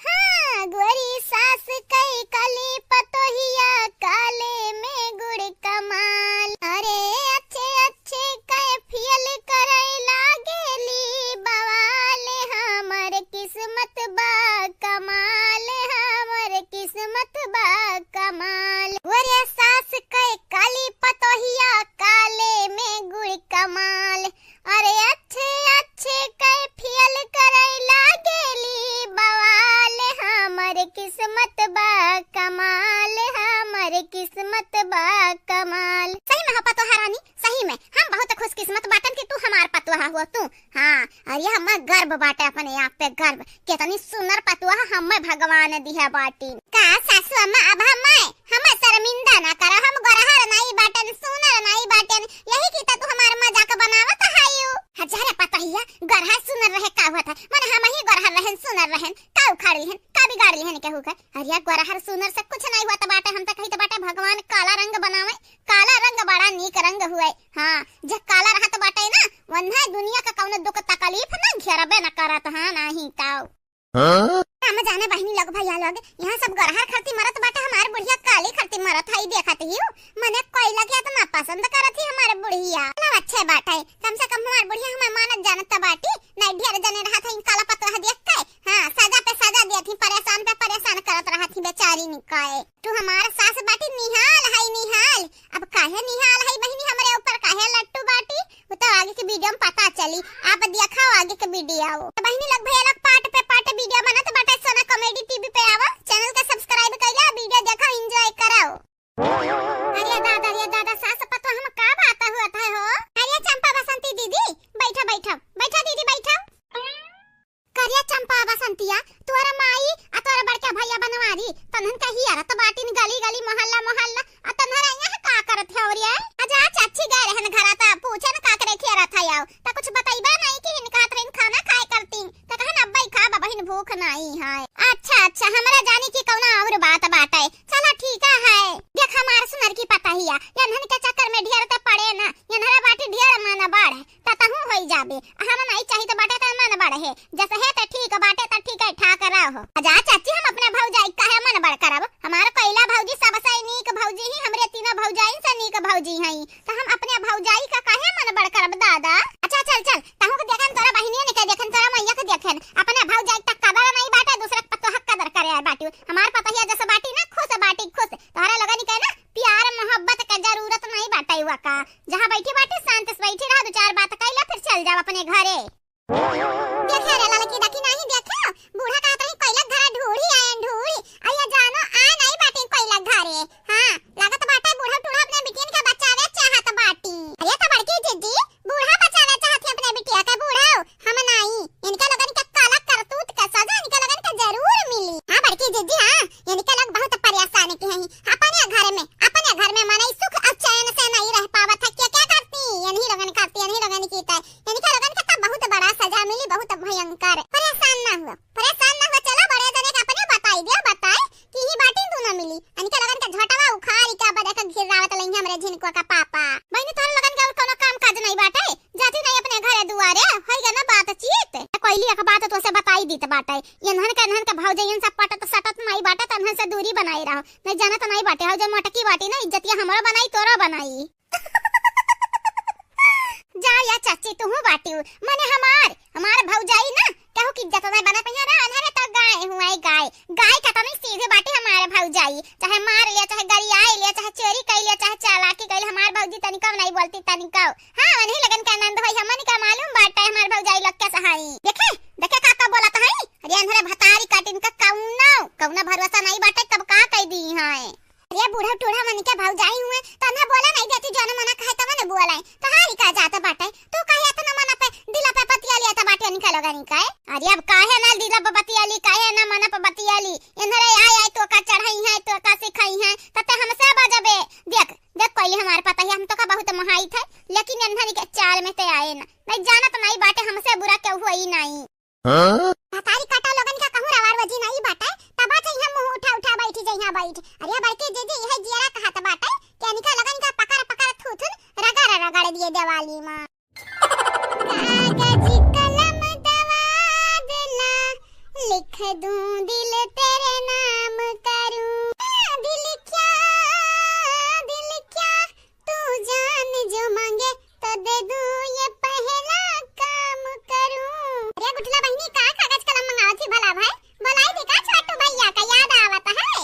हाँ, गोरी सास कई काली पतोहिया, काले में गुड़ कमाल। अरे अच्छे अच्छे कई फेल करे लागेली बवाल। हमर किस्मत बा कमाल, हमर किस्मत बा कमाल। गोरी सास कई काली पतोहिया, काले में गुड़ कमाल। अरे अच्छे अच्छे कई फेल करे लागेली बवाल। हमर किस्मत बा कमाल, हमर किस्मत बा कमाल। सही में हो पतोहा रानी, सही में हम बहुत खुशकिस्मत बाटन कि तू हमार पतोहा हो तू। हाँ, अरे हमें गर्व बाटे अपने आप पे, गर्व। कितनी सुंदर पतोहा हमें भगवान दिया बाटी। का सासू अम्मा, अब हमें हमें शर्मिंदा ना करा, हम गोरहर नाई बाटेन, सुनर नाई बाटेन, यही की त तू हमार मजाक बनावत हायू। हजार पतोहिया, गोरहर सुनर रहे का होत है? मने हम ही गोरहर रहन, सुनर रहन, का उखाड़ लिहन, का बिगाड़ लिहन केहू के? अरे गोरहर सुनर से कुछ नाई होत बाटे, हम त कहित बाटे भगवान काला रंग बनावे, काला रंग बड़ा नीक रंग हुए। हाँ, जे काला रहत बाटे ना, वन्हे दुनिया का कौनो दुख तकलीफ ना घेरबे न करत, हाँ, नाही ताऊ। हाँ? हम जाने बहिनी लोग, भैया लोग, यहाँ सब गोरहर खरती मरत बाटे, हमार बुढ़िया काली खरती मरत है, देखत ही हूँ। मने कोयला के इतना पसंद करत ही हमार बुढ़िया। चलो अच्छे बात है, कम से कम हमार बुढ़िया हमें मानत जानत त बाटी, नहीं ढेर जने रहत है काला पतोह देख के। हाँ, सजा पे सजा देत ही, परेशान पे परेशान करत रहत ही बेचारी निकाय। तू हमार सास बाटी निहाल है निहाल, अब काहे निहाल है बहिनी, हमरे ऊपर काहे लट्टू बाटी? वो तो आगे के video में पता चली, आप दिखाओ आगे के video। तो बहिनी लोग, भैया लोग, part पे part video बनत बाटे सोना comedy TV पे। आवा, channel के subscribe कइला, video देखा, enjoy कराओ। अरे दादा, अरे दादा, सास पतोह में का बात हुआ था हो? अरे चंपा बसंती दीदी, बैठा, बैठा, बैठा दीदी, बैठा। करिया चंपा बसंतिया, तोहरा माई आ तोहरा बड़का भैया बनवारी, तन्हन का हियरत बाटिन गली गली, मोहल्ला मोहल्ला, आ तन्हरा यहाँ का करत हो रे? अजा चाची गए रहन घरा, त पूछे न का करे हियरत है आओ, त कुछ बतइबा नहीं कि हिन कहत रहिन खाना खाए करतीन, त कहन अब्बई खा बहिन भूख नहीं है। अच्छा अच्छा, हमरा जानी कि कौना और बात बाटे, चला ठीक है। देख हमार सुनर की पतहिया, यन्हन के चक्कर में ढेर त पड़े ना, यन्हरा बाटी ढेर मन बढ़। त तहूँ होई जाबे। आ हम नाई चाहित बाटे त मन बढ़े। जस है त ठीक बाटे त ठीक है, ठाक रहो। अजा चाची, हम अपने भौजाई काहे मन बढ़ करब? हमार कोयला भौजी सबसे नीक भौजी ही, हमरे तीनों भौजाइन से नीक भौजी हई। त हम अपने भौजाई का काहे मन बढ़ करब दादा? अच्छा चल चल, तहूँ के देखन, तोरा बहिनियन के देखन, तोरा मैया के देखन। अपने भौजाई तक कदर नाई बाटे, दूसरे के पतोह के कदर करे आए बाटी। हमार पतोहिया जस बाटी ना, खुश बाटी खुश। तोहरा लोगन के ना प्यार मोहब्बत के जरूरत नाई बाटे हुआ का। जहाँ बैठी बाटी शांत से बैठी रहा, दो चार बात कइला फिर चल जाओ अपने घरे। देखे रे ललकी, देखी नहीं देखे, बूढ़ा कहत रही कोयला घरा ढूढ़ी आयन ढूढ़ी, आ ये जानत नाई बाटे, हौ जौन मोटकी बाटी ना, इज्जतिया हमरो बनाई, तोरो बनाई। जा या चाची, तुहू बाटिउ, मने हमार, हमार भौजाई ना, केहू की इज्जत नाई बना पहिया ना, अनहरे तो गाय हुआई गाय, गाय कतनी सीधे बाटी हमार भौजाई, चाहे मार लिया, चाहे गरियाई लिया, चाहे चोरी कई लिया, चाहे चालाकी कई लिया, हमार भौजी तनिको नाई बोलती, तनिको। हाँ, उन्हीं लगन के आनंद होई, हमन का मालूम बाटे हमार भौजाई लोग के सहाई। देखे, देखे का का बोलत हई? अरे अनहरे भतारी काटिन का कौनो, कौनो भरोसा नाई बाटे, कब का कई दी है। अरे बूढ़ा टूढ़ा मन के भौजाई हुए, तो ना बोला नाई देती, जौन मना कहे तब न बोले। तोहारी का जात बाटे, तू काहे इतना मना पे, दिला पे पतिया लिया त बाटे इनका लोगन का। अरे अब काहे ना दिला पे पतिया ली, काहे ना मना पे पतिया ली? इनहरे आय आय तो का चढ़ाई है, तो का सिखाई है, तते हमसे बजबे। देख, देख कोई हमार पता है, हम तो का बहुत मोहाई थे, लेकिन इनहरी के चाल में ते आए ना। नाई जानत नाई बाटे, हमसे बुरा केहू होई नाई। हाँ? भतारी काटा लोगन का कहूँ रवार वजी नाई बाटे, तबा चाहिए मुँह उठा उठा बैठी जइहाँ बैठ। अरे बड़की जीजी, इहे जियरा कहत बाटे कि इनका लोगन का पकड़ पकड़ थूथुन रगड़ रगड़ दिए देवाली मा। कागज कलम दवा देला, लिख दूं दिल तेरे नाम करूं। दिल क्या, दिल क्या, तू जान जो मांगे तो दे दूं, ये पहला काम करूं। अरे गुठला बहिनी, का कागज कलम मंगावत ही भला भाई? बोलाई दी का छोटू भैया का, याद आवत है?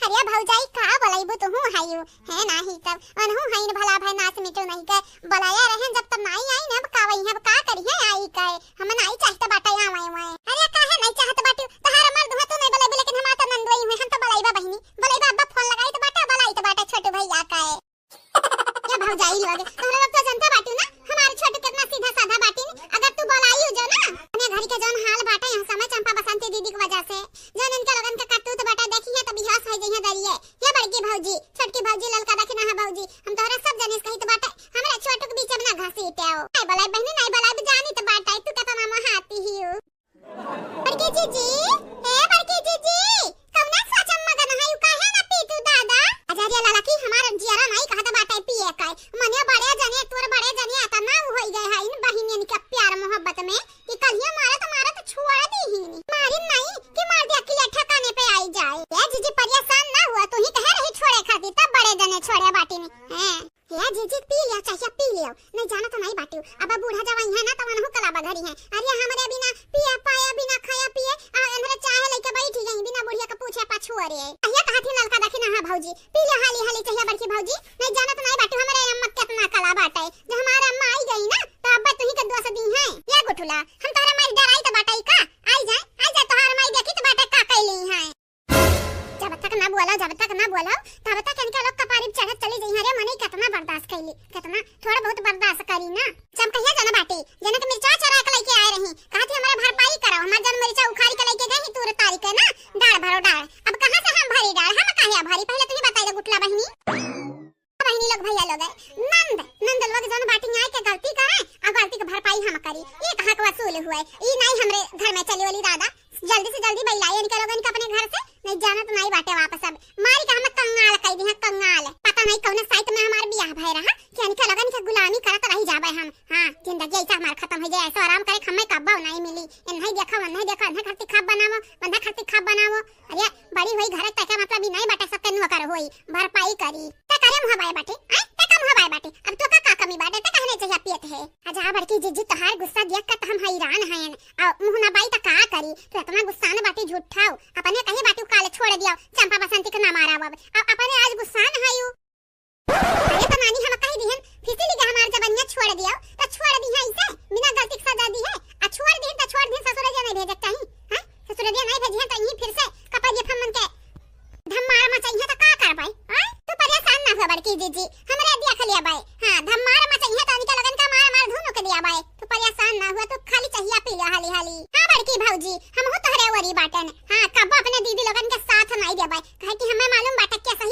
अरे भौजाई, का बोलाइबू, तुहू हयू, है नाही तब, अनहू हईन भला भाई, नास मिटू नहीं के, बोलाया रहन जब तब नाई आई न, अब का वही, अब का करिहे आई के, हम नाई चाहते बाटे आवे वाए। अरे काहे नाई चाहत बाटू, तहार मर्द हुआ तू नहीं बोलाइबू, लेकिन हमार तो नंदोई हुए, हम तो बोलाइबा बहिनी, बोलाइबा, अब्बा फोन लगाई तो बाटे, बोलाई तो बाटे छोटू भैया के। ये भौजाई लोग, तोहरा लोग तो जनता बाटू ना, हमार छोटू कितना सीधा साधा बाटी। अगर तू बोलाई हो जो ना, अपने घर के जौन हाल बाटे यहाँ समय चंपा बसंती दीदी की वजह से, जौन इनके लोगन के करतूत बाटे, देखिए तो बिहास हो जइहे दरिये। ये बड़की भौजी, छोटकी भौजी, ललका दखिना है भौजी, हम तोहरा सब जने से कहित बाटे, हमरा छोटू के बीच में ना घसीटे हो। नहीं बोलाई बहनी, नहीं बोलाई, जानी तो बाटे, तू कितना मोहाती ही हो। बड़की जीजी, ए बड़की जीजी, कौना सोच में मगन है, यू काहे ना पीतू दादा? अजरिया लाला की हमार जियरा नाई कहत बाटे पिए के। मने बड़े जने, तोर बड़े जने अतना उ होई गए है इन बहिनियन के प्यार मोहब्बत में कि कलिया मारत मारत छोड़ दी ही। मारिन नाई कि मार दिया किला ठिकाने पे आई जाए। ए जीजी परेशान ना हुआ, तू ही कहे रही छोड़े खातिर, तब बड़े जने छोड़े बाटी ने। हैं? हे जीजी, पी लियो, चाहिए पी लियो। नहीं जाना तो नहीं बाटियो। अब बूढ़ा जवाई है ना, तो वनहु कला बघरी है। अरे हमरे बिना पिए पाए, बिना खाया पिए, आ हमरे चाहे लेके बैठी गई, बिना बुढ़िया के पूछे पाछू अरे। अहिया कहा थी ललका दखिना है भौजी, पी लियो हाली हाली चाहिए बड़की भौजी। नहीं जाना तो नहीं बाटियो, हमरे अम्मा कितना कला बाटे। जब हमारे अम्मा आई गई ना, तो अब तुही के दोष दी है। ये गुठुला, हम तोहरा मारी डराई तो बाटाई का? आई जाए, आई जाए, तोहार माई देखी तो बाटे का कैली है। जब तक ना बोला, जब तक ना बोला, तब तक इनके लोग कपारी पे चढ़त चली जइहैं। अरे मने कितना बर्दाश्त कैली, कितना थोड़ा बहुत बर्दाश्त करी ना। चमकहिया जना बाटी, जना के मिर्चा चोरा के लेके आए रही, कहा थी हमारा भरपाई करो, हमार जन मिर्चा उखाड़ी के लेके गए ही तूर तारी के ना, डाढ़ भरो डाढ़। अब कहाँ से हम भरी डाढ़, हम काहे भरी, पहले तू ही बताई दे गुटला बहिनी। बहिनी लोग, भैया लोग, नंद, नंद लोग जौन बाटी न्याय के गलती का है, और गलती के भरपाई हम करी। ये कहाँ के वसूल हुए? ई नहीं हमरे घर में चली वाली दादा, जल्दी से जल्दी बैलाई इनके लोगन के अपने घर से, नहीं जाना तो नहीं बाटे वापस अब। मारी का हम कंगाल कह दी है, कंगाल। पता नहीं कौन साइट में हमार बियाह भय रहा, कि इनके लोगन के गुलामी करत रही जाबे हम। हाँ, जिंदगी ऐसा हमार खत्म हो जाए, ऐसा आराम करे, हमें कब्बो नहीं मिली। इन्हें देखो, उन्हें देखो, इन्हें खर्ची खाब बनावो, उन्हें खर्ची खाब बनावो। अरे, बड़ी हुई घर तक मतलब ही नहीं बाटे, सबके नौकर होई, भरपाई करी। ते करे मुँह बाए बाटे, आय? ते का मुँह बाए बाटे? अब तो का, का कमी बाटे, ते कहने चाहिए पियत है। अच्छा, बड़की जीजी, तोहार गुस्सा देख के तो हम हैरान हैं। अब मुँह ना बाई तो का करी? तू इतना गुस्सा न बाटी, झूठाओ। अपने कही बाटी काले छोड़ दिया, चंपा बसंती के ना मारा अब। अब अपने आज गुस्सा न है यू। अरे तो नानी हम कही दिहन, फिसिली के हमार जबनिया छोड़ दिया, तो छोड़ दी है इसे, बिना गलती के सजा दी है। आ छोड़ दी तो छोड़ दी, ससुर जे नहीं भेजत कहीं, हैं? ससुर जे नहीं भेजी है तो यहीं फिर से कपड़िया फम्मन के धमार मचाई है तो का करबै? हैं? तू परेशान ना हो बड़की जीजी, हमरे देख लिया बाय। हाँ, धमार मचाई है तो इनके लोगन का मार मार धुन के दिया बाय। तू परेशान ना हुआ, तू खाली चाहिया पी लो हाली हाली। हाँ बड़की भौजी, हम हो तोहरे ओरी बाटन। हाँ, कब अपने दीदी लोगन के साथ नहीं देबै, काहे कि हमें मालूम बाटे कैसे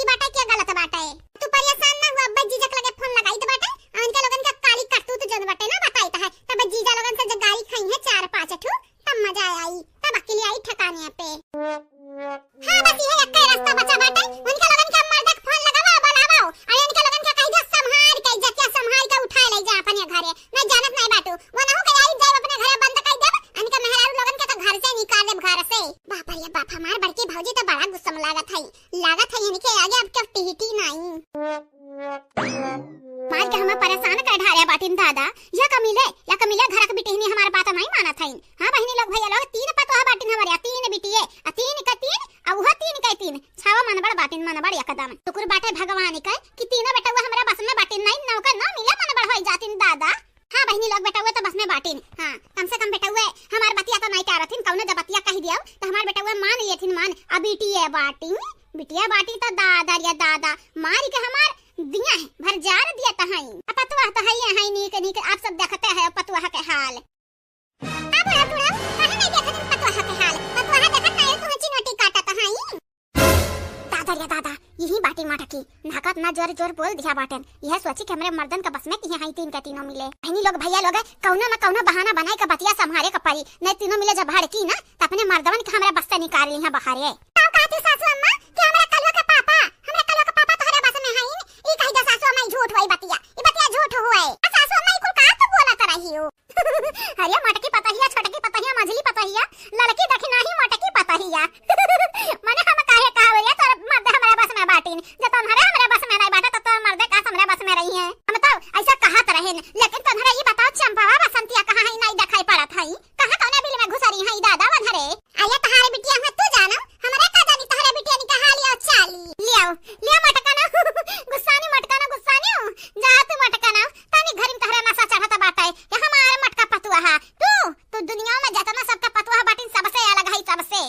के आगे अब केहू टिहिटी नाई। मार के हमें परेशान कर ढारे बाटिन दादा। या कमीले, या कमीले घर के बिटिहनी हमार बात नाई मानत हईन। हाँ बहिनी लोग, भैया लोग, तीन पतोह बाटिन हमारे, आ तीन बिटिये, आ तीन के तीन, आ उहो तीन के तीन। छावा मनबड़ बाटिन, मनबड़ एकदम। शुक्र बाटे भगवान के कि तीनों बेटउआ हमरा बस में बाटिन, नाई नौकर ना मिले, मनबड़ होई जातिन दादा। हाँ बहिनी लोग, बेटउआ तो बस में बाटिन। हाँ, कम से कम बेटउआ हमार बतिया तो नाई टारथिन, कौनो जब बतिया कहि दियो तो हमार बेटउआ मान लेथिन, मान। अब बिटिया बाटिन, बिटिया बाटिन तो दादा रे दादा, मारी के हमार दिया है, भर जार दिया तो हई। अब पतुआ तो हई, हई नीक नीक, आप सब देखते हैं पतुआ के हाल। का बुढ़ा, बुढ़ा, काहे नहीं देखत हन पतोहा के हाल? पतोहा देखत नाई, तू चिनोटी काटत हई। दादा रे दादा, यही बाटी मटकी, नाकत ना जोर जोर बोल दिया बाटन। यह सोची कि हमरे मर्दन का बस में किहे हई तीन के तीनों मिले। बहिनी लोग, भैया लोग, कौनो न कौनो बहाना बनाए के बतिया संभारे के पड़ी, नहीं तीनों मिले जब भड़की ना, त अपने मर्दवन के हमरा बस से निकाल लिहा बाहरे। का कहती सासू अम्मा कि हमरा कलुआ के पापा, हमरा कलुआ के पापा तोहरे बस में हईन? ई कही दे सासू अम्मा, ई झूठ होई बतिया, ई बतिया झूठ होए। आ सासू अम्मा, ई कुल का तू बोलत रही हो? अरे मोटकी पतहिया, छोटकी पतहिया, मझली पतहिया, ललकी दखिनाही मोटकी पतहिया। मने हम काहे कहब रे, तोर मर्द हमरा बस में बाटिन। जब तोहरे हमरा बस में नहीं बाटे, तो तोर मर्दे का हमरा बस में रही है? हम तो ऐसा कहत रहेन, लेकिन तोहरे ई बताओ, चंपावा बसंतिया कहाँ है, नहीं दिखाई पड़त है? कहाँ कौने बिल में घुसरी है दादा वनहरे? अरे तोहरे बिटिया हुआ तू जानो, हमरा का जानी तोहरे बिटिया निकहा लिया चाली। लियो, लियो मटकनो, गुस्सानी मटकनो, गुस्सानी हो, जा तू मटकनो, तनी घरी में तोहरे नशा चढ़त बाटे, ये हमार मटका पतुआ है। तू, तू दुनिया में जतना सबका पतुआ बाटिन, सबसे अलग है, सबसे।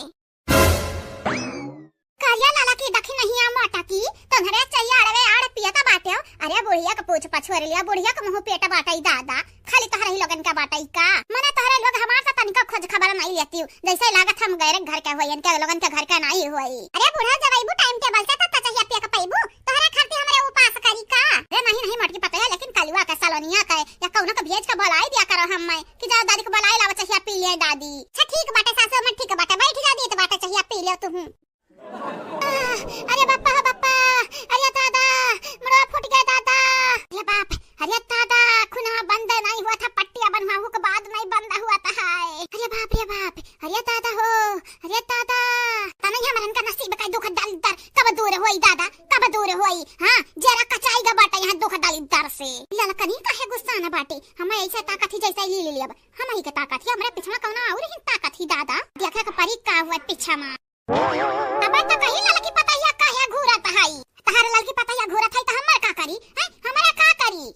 करिया लाला की दखिनहिया मोटा की, तोहरे चैया अड़वे आड़ पियत बाटे। अरे बुढ़िया के पूछ पछोर लिया, बुढ़िया के मुँह पेट बाटे दादा, खाली तोहरे ही लोगन का बाटे का? मने तोहरे लोग हमार से तनिको खोज खबर नहीं लेती हो, जैसे लागत हम गैर घर के होई, इनके लोगन के घर के नहीं होई। अरे बूढ़ा जब अइबू टाइम टेबल से, तब तो चहिया पिया के पइबू, तोहरे खातिर हमरे उपास करी का? अरे नहीं, नहीं मोटकी पतोहिया, लेकिन कलुआ के सलोनिया के या कौनो के भेज के बुलाई दिया करो हम मैं कि जाओ दादी के बुलाई लाओ, चहिया पी ले दादी। अच्छा ठीक बाटे सासू अम्मा, ठीक बाटे, बैठ जा दीत बाटे, चहिया पी ले तुहू। आह, अरे बापा, बापा, अरे दादा, मुड़वा फूट गया दादा। अरे बाप, अरे दादा, खुनवा बंद नहीं हुआ था, पट्टिया बनवाहू के बाद नहीं बंद हुआ था, हाय। अरे बाप रे बाप, अरे दादा हो, अरे दादा। तनैया मरन का नसीब का दुख दलिद्दर कब दूर होई दादा, कब दूर होई? हाँ, जरा कचाई गा बाटे यहाँ दुख दलिद्दर से। ललकनी काहे गुस्सा न बाटे, हम ऐसे ताकत ही जैसे ले ले अब, हम ही के ताकत ही, हमरे पिछवा कौनो और ही ताकत ही दादा। देखे के परी का हुआ पीछा मा। अबे तो कहीं ललकी पतैया काहे घूरत हई? तहार ललकी पतैया घूरत हई त हमर का करी? हैं? हमरा का करी?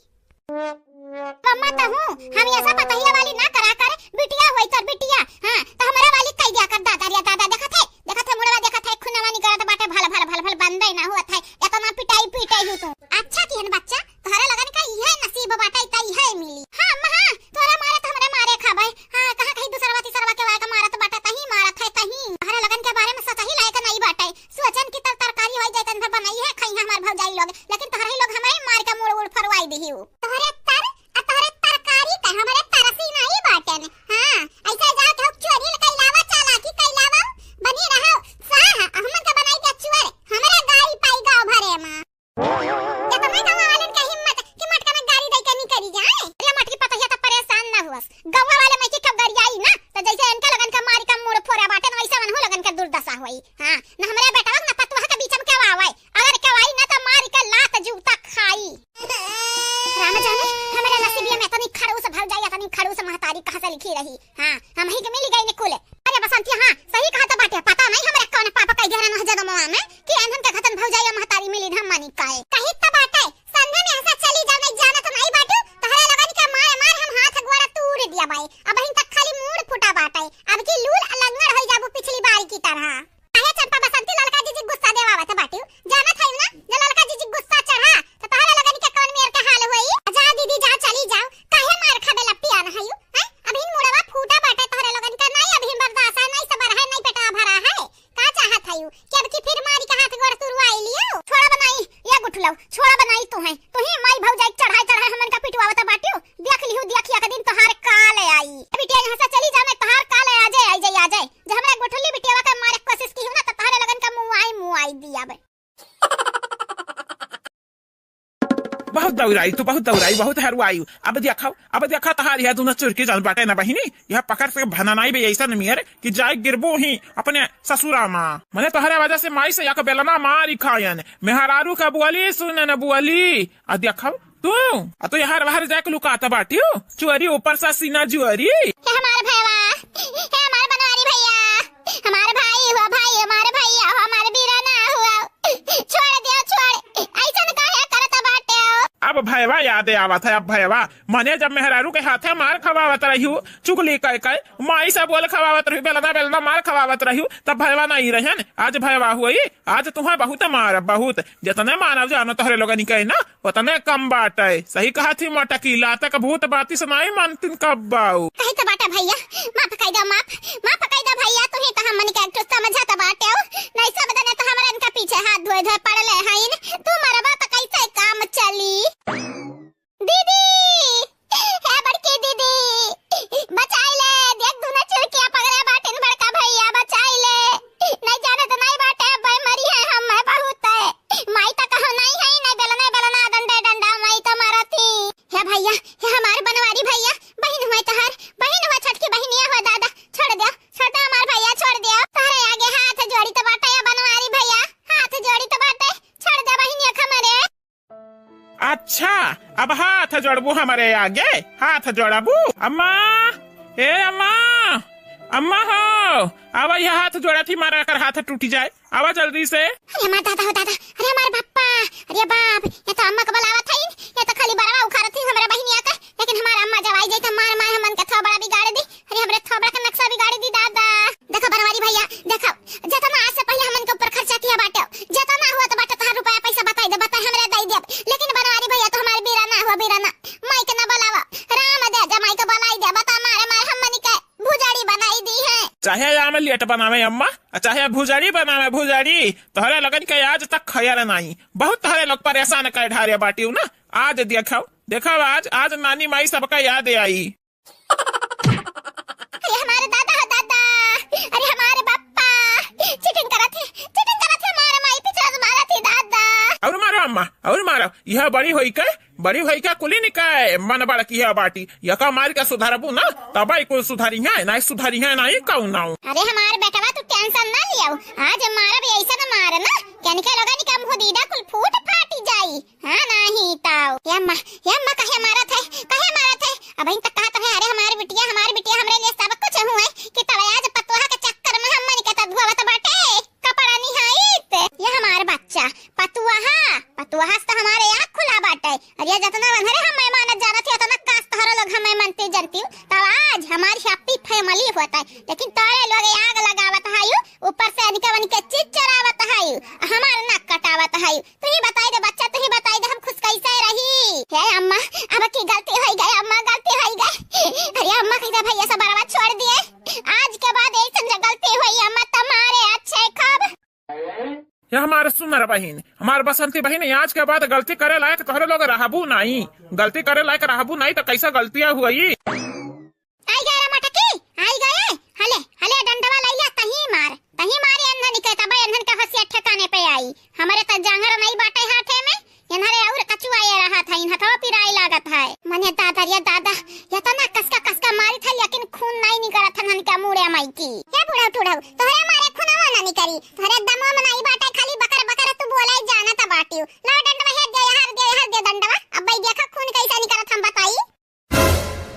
अम्मा तो हूँ, हम ऐसा पतैया वाली ना करा कर, बिटिया होई तोर बिटिया। हाँ, तो हमरा वाली कई दिया कर दादा रे दादा, देखत है, देखत है मुड़वा, देखत है खुनवा निकलत बाटे, भल भल भल भल बंदे ना होत है, इतना पिटाई पीटे हूँ तू। अच्छा किहन बच्चा, तोहरा लगन का इहे नसीब बाटे, त इहे मिली। हाँ अम्मा, हाँ, तोहरा मारे त हमरे मारे खाबे। हाँ, कहाँ कहीं दूसरवा तीसरवा के वाय का मारत बाटे, तहीं मारत है, तहीं। तोहरा लगन के बारे में सोचही लायक नहीं बाटे। सोचन की तर तरकारी होई जाए, तन भर बनाई है, खाई है हमार भौजाई लोग, लेकिन तोहरा ही लोग हमें मार के मुड़ उड़ फरवाई दिही। तोहरे तर, आ तोहरे तरकारी का हमरे तरसी नहीं बाटन। हाँ, ऐसे जाओ के चोरी कइलावा, चालाकी कइलावा, बनी रहो साह, हमन का बनाई दे चुअर, हमरे गाई पाई गाँव भरे मा। जतना गाँव वालन के हिम्मत कि मटका में गाड़ी दे के निकरी जाए। अरे मटकी पतहिया त परेशान ना हुअस। गाँव वाले में के कब गरियाई ना, त जैसे इनका लगन के मारी का मुड़ फोरा बाटे, न वैसे मनहु लगन के दुर्दशा होई। हाँ, न हमरे बेटवा न पतुआ के बीच में केहू आवे। अगर केहू आई ना त मारी के लात जूता खाई। राम जाने, हमरे नसीबिया में इतनी खड़ूस भौजाई, इतनी खड़ूस महतारी कहाँ से लिखी रही। हाँ, हम ही के मिल गई निकुले। अरे बसंती, हाँ, सही कहत बाटे, पता नहीं हमरा कौन पाप कइ दिहरन ह जनमवा में कि एनहन के घतन भौजाई महतारी मिली हम मानी काए। कही त बाटे, संगे में ऐसा चली जाओ, नहीं जानत नहीं बाटू, तहरे लगन के मार मार हम हाथ गोड़ तूड़ दिया बाई। अब हिन तक खाली मूड़ फूटा बाटे, अब की लूल अलंगड़ होई जाबू पिछली बार की तरह। काहे चंपा बसंती ललका जीजी गुस्सा देवावत बाटू? जानत है ना, जब ललका जीजी गुस्सा चढ़ा, त तहरे लगन के कौन मेर के हाल होई? जा दीदी, जा, चली जाओ, काहे मार खाबे लपटियान हयू? हैं? अभी मुड़वा फूटा बाटे तोहरे लोगन का, नहीं अभी बर्दाश्त है, नहीं सबर है, नहीं पेटवा भरा है। का चाहत हयू कि अब की फिर मारी के हाथ गोड़ तुरवाई लियो? छोड़ा बनाई, ये गुठलो, छोड़ा बनाई तू है। तू ही माई भौजाई चढ़ाई चढ़ाई हमन का पिटवावत बाटियो। देख लिहू, देख एक दिन तोहार काल आई। बिटिया यहाँ से चली जा, मैं तोहार काल आ जाए, आ जाए, आ जाए। जब हमरा गुठली बिटिया का मारे कोशिश की हूँ ना, तो तोहरे लोगन का मुआई, मुआई दिया बे। बहुत दौड़ाई तू, बहुत दौड़ाई, बहुत हरुआई। अब देखा, अब देखा तहार यह दुनो चुरकी जौन बाटे ना बहिनी, यह पकड़ से भननाई बे ऐसन मियर कि जाए गिरबू ही अपने ससुरा मा। मने तोहरे वजह से माई से एक बेलना मारी खायन। मेहरारू का बोली सुने न बोली। आ देखा तू, आ तू यहाँ बाहर जाके लुकात बाटियो, चोरी ऊपर से सीना जुआरी। हे हमार भैया, हे हमार बनवारी भैया, हमार भाई हुआ, भाई हमार भैया हुआ, हमार बीरा ना हुआ। छोड़ दियो, छोड़। ऐसन काहे करत बाटे हो? अब भैया याद आवत है, अब भैया। मने जब मेहरारू के हाथे मार खवावत रहियो, चुगली कह कह, माई से बोल खवावत रहियो, बेलना बेलना मार खवावत रहियो, तब भैया नहीं रहन। आज भैया हुई, आज तुम्हें बहुत मार, बहुत। जितने मानव जानो तोहरे लोगन के ना, ओतने कम बाटे। सही कहा थी मोटकी, लातक भूत बाती से नाई मानतिन कब्बाऊ। कही तो बाटे भैया, माफ कई दो, माफ, माफ कई दो भैया, तू ही तो हमन के एक समझत बाटे हो। नहीं सब दने तो हमरा इनका पीछे हाथ धोए धोए पड़ले हईन। तू मरबा तो कैसे काम चली? दीदी, हे बड़की दीदी, बचाई ले, देख दुनो चुरकिया पगले बाटिन बड़का भैया, बचाई ले। नहीं जाने तो नहीं बाटे, अब मरी है हम, मैं बहुत है। माई तो कहो नहीं है, नहीं बेलना, नहीं बेलना, डंडे डंडा, माई तो मारत ही। हे भैया, हे हमारे बनवारी भैया, बहिन हुआ तहार, बहिन हुआ छोटकी बहिनिया हुआ दादा, छोड़ दे, छोड़ दे हमार भैया, छोड़ दे। तहरे आगे हाथ जोड़ी तो बाटे या बनवारी भैया, हाथ जोड़ी तो बाटे, छोड़ दे बहिनिया हमरे। अच्छा, अब हाथ जोड़बू हमरे आगे, हाथ जोड़बू? अम्मा, ए अम्मा, अम्मा हो, आवा, यह हाथ जोड़ा थी, मारा कर हाथ टूटी जाए। आवा जल्दी से। अरे हमार दादा हो दादा, अरे हमार बापा, अरे बाप, ये तो अम्मा के बुलावत हईन, ये तो खाली बरवा उखाड़त ही हमरा बहिनिया के, लेकिन हमार अम्मा जब आई जाई तो मार मार हमन के थोबड़ा बिगाड़ दी, अरे हमरे थोबड़ा का नक्शा बिगाड़ दी दादा। देखो बनवारी भैया, देखो, जितना आज से पहले हमन के ऊपर खर्चा किया बाटे, जितना हुआ तो बाटे तोहार रुपया पैसा बताई दे, बताई हमरे दई देब, लेकिन बनवारी भैया तो हमारे बीरा ना हुआ, बीरा ना, माई के ना बुलावा, राम दे जा माई के बुलाई दे, बता मारे मार हमन के भुजाड़ी बनाई दी है। चाहे आमलेट बनावे अम्मा, आ चाहे भुजाड़ी बनावे भुजाड़ी, तोहरे लोगन के आज तक खयल नाई। बहुत तोहरे लोग परेशान कर ढारे बाटिउ ना। आज देखो, देखो आज, आज नानी माई सबका याद आई। अरे हमारे दादा हो दादा, अरे हमारे बापा, चीटिंग करत है, चीटिंग करत है, हमारे माई पीछे से मारत है दादा। और मारो अम्मा, और मारो, यह बड़ी होई के बड़ी भई का कुली निकाय मन बड़किया बाटी, यका मार के सुधरबू ना, तबई कुल सुधरिहैं, नाहीं सुधरिहैं नाहीं कउनाऊ। अरे हमार बेटवा, तू tension ना लियाऊ, आज मारब अइसन मार ना, केनके लोगन के मुँह दीदा कुल फूट फाटी जाई। हाँ, नाहीं ताऊ। ए अम्मा, ए अम्मा, काहे मारत है, काहे मारत है? अबहिन तक कहत रहे, अरे हमार बिटिया, हमार बिटिया, हमरे लिए सब कुछ हुए, कि तब आज पतोहा के चक्कर में हमन के त धोवत बाटे। कपड़ा निहाइत, ये हमार बच्चा, पतुआहा, पतुआहा से तो हमारे आँख खुला बाटे। अरे जतना वनहरे हम मैं मानत जानत ही, उतना काश तोहरा लोग हमें मानते जानती हो। तब आज हमारी happy family होता है, लेकिन तोरे लोग आग लगावत हायु, ऊपर से इनके उनके चीज चरावत हायु, हमार नाक कटावत हायु। तू ही बताई दे बच्चा, तू ही बताई दे, हम खुश कैसे रही? हे अम्मा, अब की गलती होई गई अम्मा, गलती होई गई। अरे अम्मा, कैसे भैया से बरवा छोड़ दिए? आज के बाद ऐसन जो गलती होई अम्मा, तुम्हारे अच्छे खब। ये हमार सुनर बहिन, हमार बसंती बहिन, आज के बाद गलती करे लायक तोहरे लोग रहबू नाई। गलती करे लायक रहबू नाई तो कैसा गलतियाँ हुई? आई गए रे मटकी, आई गए। हले, हले डंडवा लइले, तही मार, तही मार एन्हन के, तब एन्हन के हसिया ठिकाने पे आई। हमरे त जांगर नाई बाटे हाथे में, एन्हरे और कचुआए रहत है, इन हथवा पिराए लागत है। मने दादा रे दादा, एतना कसका कसका मारित है, लेकिन खून नाई निकरत है एन्हन के मुड़े माई की। हे बुढ़ऊ टुढ़ऊ, तोहरे मारे खूनवा ना निकरी, तोहरे दमवा में नाई बाटे, खाली बकर बकर तू बोले जानत बाटियो। लाओ डंडवा, हेर दे, हर दे, हर दे डंडवा। अब भाई देखा खून कैसा निकरत हम बताई।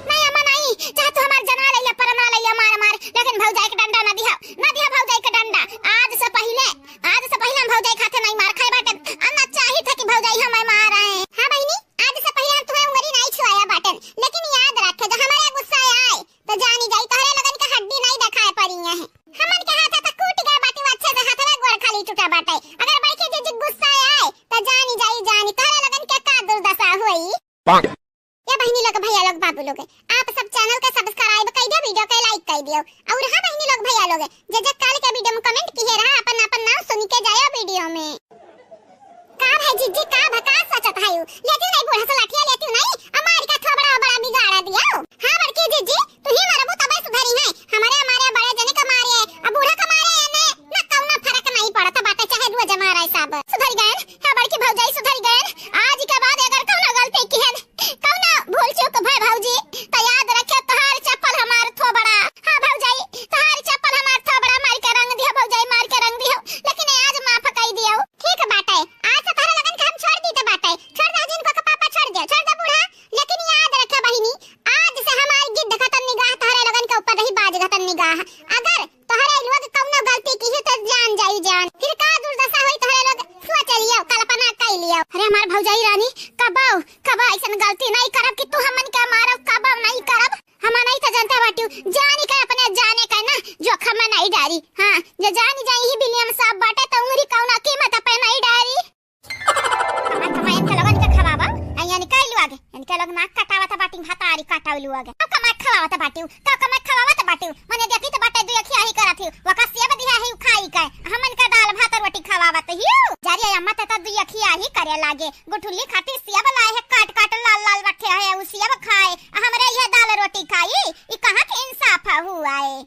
नहीं अम्मा नहीं, चाहे तू हमार जना लइला, परमा लइला, मार मार, लेकिन भौजाई के डंडा ना दिहा, ना दिहा भौजाई के डंडा। आज से पहिले, आज से पहिले हम भौजाई खाते नहीं मार खाए बाटे। अब ना चाहित है कि भौजाई हमें मार आए। हाँ बहिनी, आज से पहिले हम तुम्हें उंगली नहीं छुआया बाटन, लेकिन याद रखे जो हमारे गुस्सा आए तो जानी जाई तोहरे लोगन के हड्डी नहीं दिखाए पड़ी है। हमन के हाथ तो कूट गए बाटी, वो अच्छे से हाथ में गोड़ खाली टूटा बाटे। अगर बड़की जीजी गुस्सा आए तो जानी जाई, जानी तोहरे लोगन के का दुर्दशा होई। ए बहिनी लोग, भैया लोग, बाबू लोग, आप सब channel के subscribe कइ दियो, video के like कइ दियो। और हाँ बहिनी लोग, भैया लोग, जे जे काल के video में comment किहे रहा, अपन अपन नाम सुन के जायो video में। का भाई जीजी, का भकास सोचत है यू? लेती नहीं बूढ़ा से लाठिया लेती नहीं, अमार का थोबड़ा बड़ा बिगाड़ा दियो। हाँ बड़की जीजी, तू ही मरबू तबे सुधरी है, हमारे हमारे बड़े जने का मारे, अब बूढ़ा का मारे एने ना कौनो फर्क नहीं पड़त बाटे, चाहे रोज मारे सब। सुधर गए, हाँ बड़की भौजाई सुधर गए, आज के बाद अगर कौनो अरे हमार भौजाई रानी, कबो, कबो अइसन गलती नहीं करब कि तू हमन के मारब, कबो नहीं करब। हम नहीं तो जानते बाटिउ, जानी के अपने जाने के ना, जोखम में नहीं डारी। हाँ, जे जानी जाई ही बिलियम साहब बाटे तो उंगरी कौना कीमत पे नहीं डारी। कमाई, कमाई इनके लोगन के खवावा, आ यानी कइलू आगे, इनके लोग नाक कटावत बाटी, भतारी कटावलू आगे। का कमाई खवावत बाटिउ, का कमाई खवावत बाटिउ, मने देखी तो बाटे दुई अखिया ही करत ही, वका सेब दिहा ही खाई के, हमन के दाल भात रोटी खवावत ही। जा रे अम्मा, ते तो दुई अखिया ही करे लागे, गुठुली खातिर सेब लाए है, काट काट लाल लाल रखे है, उ सेब खाए, आ हमरे ये दाल रोटी खाई, ई कहाँ के इंसाफ हुआ है?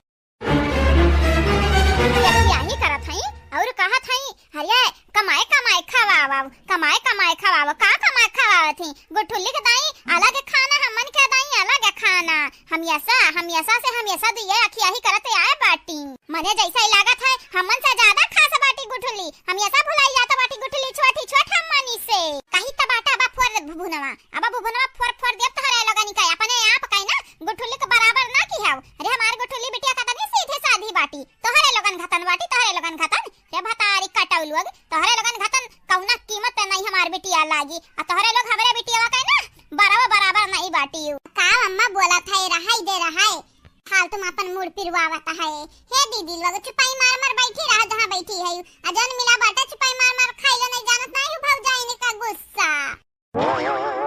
यही करत हई और कहत हई, "अरे कमाए कमाए खवावा, कमाए कमाए खवावा।" का कमाए खवावत हई? गुठुली के दाई अलग खाना, हमन के दाई अलग खाना। हमेशा, हमेशा से हमेशा दुइये अखिया ही करत आए बाटी। मने जैसे ही लागत है, हमन से ज्यादा खास बाटी गुठुली। हमेशा भुलाई जात बाटी गुठुली, छोटी छोट हमनी से। कहीं त बाटा बा फोर भुनवा, अब भुनवा फोर फोर देब तोहरे लोगन का, अपने आप का ना गुठुली के बराबर ना की हव। अरे हमार गुठुली बिटिया कतनी सीधी साधी बाटी, तोहरे लोगन घतन बाटी, तोहरे लोगन घतन। रे भतारी कटौलू आगे, तोहरे लोगन घतन कौना कीमत पे नहीं हमार बिटिया लागी, आ तोहरे लोग हमरे बिटिया का ना बराबर बराबर नहीं बाटी। का अम्मा बोलत है, रहाई दे रहाई, फालतू में अपन मूड पिरवावत है। हे दीदी लोग, चुपाई मार मार बैठी रहा जहाँ बैठी है, आ जौन मिला बाटा चुपाई मार मार खाई लो, नहीं जानत नहीं हो भौजाई का गुस्सा।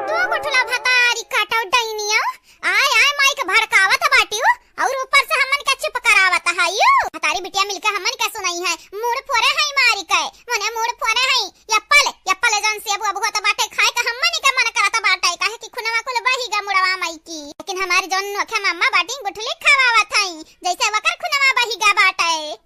तू गुठला भतारी काटो डैनिया, आय आय माई के भड़कावत बाटियो और ऊपर से हमन के चुप करावत हइयो। भतारी बिटिया मिलके हमन के सुनाई है, मूड़ फोरे है मारी के, मने मूड़ फोरे है। एप्पल, एप्पल जौन सेब अब होत बाटे खाए के हमन के मन करत बाटे, काहे कि खुनवा कुल बही गा मुड़वा माई की। लेकिन हमारी जौन नोखे मम्मा बाटी गुठली खवावत हई, जैसे वकर खुनवा बही गा बाटे।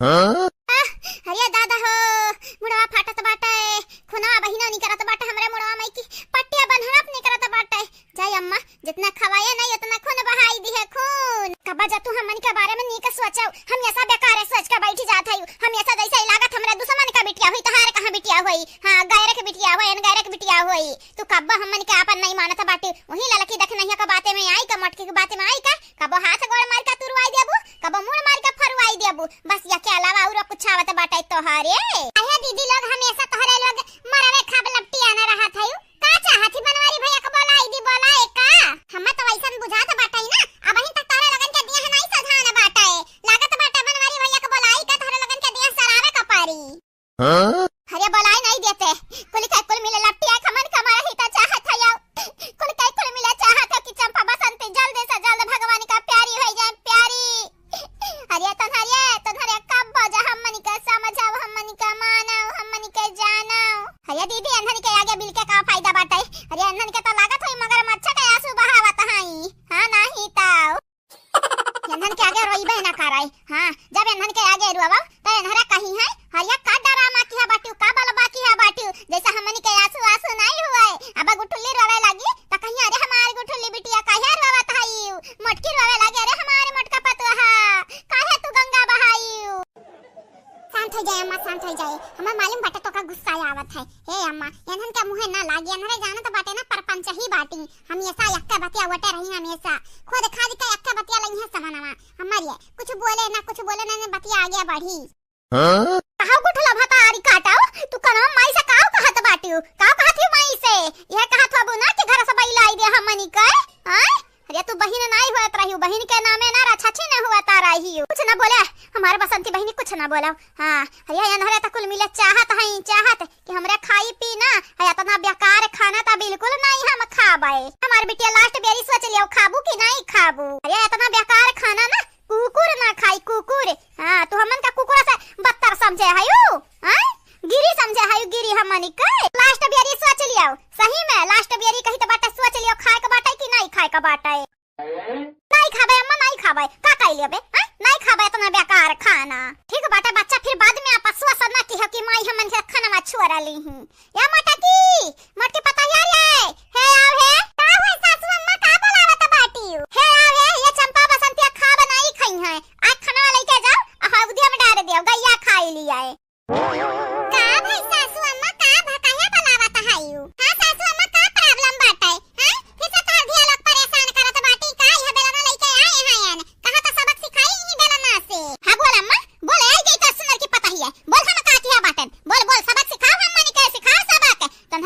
हाँ? आह, अरे दादा हो, मुड़वा फाटत बाटे, खुनवा बहिना निकरत बाटे, हमरे मुड़वा माई की पट्टिया बन्हरत निकरत बाटे। जाय अम्मा, जितना खवाए नहीं उतना खून बहाई दिहे खून। कब्बा जा तू हमन के बारे में नीक सोचो, हम ऐसा बेकार सोच के बैठी जात हई, हम ऐसा जैसे ही लागत हमरे दुश्मन का बिटिया हुई, तहार कहाँ बिटिया हुई? हाँ, गैर के बिटिया हुई, अन गैर के बिटिया हुई। तू कब्बा हमन के आपन नहीं मानत बाटे, वही ललकी देख नहीं का बाते में आई का, मटकी के बाते में आई का, कबो हाथ गोड़ मार के तुरवाई देबू, कबो मुड़ मार के फरुआई देबू, बस या के अलावा और कुछ आवत बाटे तोहरे? अहे दीदी लोग, हमेशा तोहरे लोग मरवे खाब लपटिया न रहत हयू। का चाहत ही बनवारी भैया के बोलाई दी, बोलाए का? हमें तो वैसन बुझात बाटे ना, अबहिन तक तोहरे लोगन के दिया नहीं सधान बाटे। लागत बाटे बनवारी भैया के बोलाई का तोहरे लोगन के दिया सरावे का पारी। हाँ? अरे बोलाई नहीं देते। कुल के कुल मिले लपटिया खमन कमर ही त चाहत है याओ। कुल के कुल मिले चाहत है कि चंपा बसंती जल्द से जल्द भगवान का प्यारी हो जाए, प्यारी। अरे तन्हरे, तन्हरे कब बजा हमनी के समझाओ, हमनी के मानाओ, हमनी के जानाओ। अरे दीदी, एन्हन के आगे बिल के का फायदा बाटे? अरे एन्हन के तो लागत होई मगरमच्छ के आंसू बहावत हई। हाँ, नाही ताओ। एन्हन के आगे रोइबे ना कराई। हाँ, जब एन्हन के आगे रोवब, तो एन्हरे कही है, "हरिया का डरामा किहा बाटियो, का बलबा किहा बाटियो?" जैसे हमनी के आंसू आंसू नहीं हुए। अब गुठुल्ली रोवे लगी, तो कहीं, "अरे हमार गुठुल्ली बिटिया काहे रोवत हई?" मोटकी रोवे लगी, "अरे हमार मोटका पतोहा, काहे तू गंगा बहाई?" शांत हो जाए अम्मा, शांत हो जाए। हमें मालूम बाटे तोका गुस्सा आवत है। हे अम्मा, एन्हन के मुँहे ना लागी, एन्हरे जानत बाटे ना, परपंच ही बाटी। हमेशा यक्के बतिया वटे रही, हमेशा। खुद खाद के यक्के बतिया लई है समनवा। हमार ये कुछ बोले ना, कुछ बोले ना, ना बतिया आगे बढ़ी। हाँ? कहाऊ गुठला भतारी काटाऊ, तू कनवा माई से काऊ कहत बाटियो? काऊ कहत ही माई से? यह कहत हबू ना कि घर से बैलाई दे हमनी के? हाँ? अरे तू बहिन नाई होत रही, बहिन के नामे ना रछाछी न होत रही। कुछ ना बोले, हमार बसंती बहिनी कुछ ना बोला। हाँ, अरे एन्हरे त कुल मिले चाहत हई, चाहत कि हमरे खाई पी ना, है इतना बेकार खाना त बिल्कुल नहीं हम खाबे। हमार बिटिया last बेरी सोच लियो खाबू कि नहीं खाबू। अरे इतना बेकार खाना ना कुकुर ना खाई, कुकुर। हाँ, तू हमन का कुकुर से बदतर समझे हयू, हाँ? गिरी समझे हयू, गिरी हमनी के। Last बेरी सोच लियो, सही में last बेरी कही त बाटे सोच लियो, खाए के बाटे कि नहीं खाए के बाटे। नहीं खाबे अम्मा, नहीं खाबे। का कह लेबे? हाँ? नहीं खाबे इतना बेकार खाना। ठीक बाटे बच्चा, फिर बाद में आप सोच ना की हो कि माई हमन के खाना में छोड़ा ली ही। या मोटकी, मोटकी पता यार ये। हे आओ हे। का हुए सासू अम्मा, का बोलावत बाटियो? हे आओ हे, ये चंपा बसंतिया खाब नहीं खाई है। आज खाना लेके जाओ, आ हौदिया में डाल दियो, गैया खाई लिया है। का भाई सासू अम्मा, का भा, काहे बोलावत हयू? हाँ सासू अम्मा, का problem बाटे? हाँ? फिर से तोहर धिया लोग परेशान करत बाटी, का यह बेलना लेके आए हैं यान? कहाँ तो सबक सिखाई ही बेलना से। हाँ बोल अम्मा, बोल, आई गई तो सुनर की पता ही है। बोल हम का किया बाटन? बोल, बोल, सबक सिखाओ, हम मनी के सिखाओ सबक। तन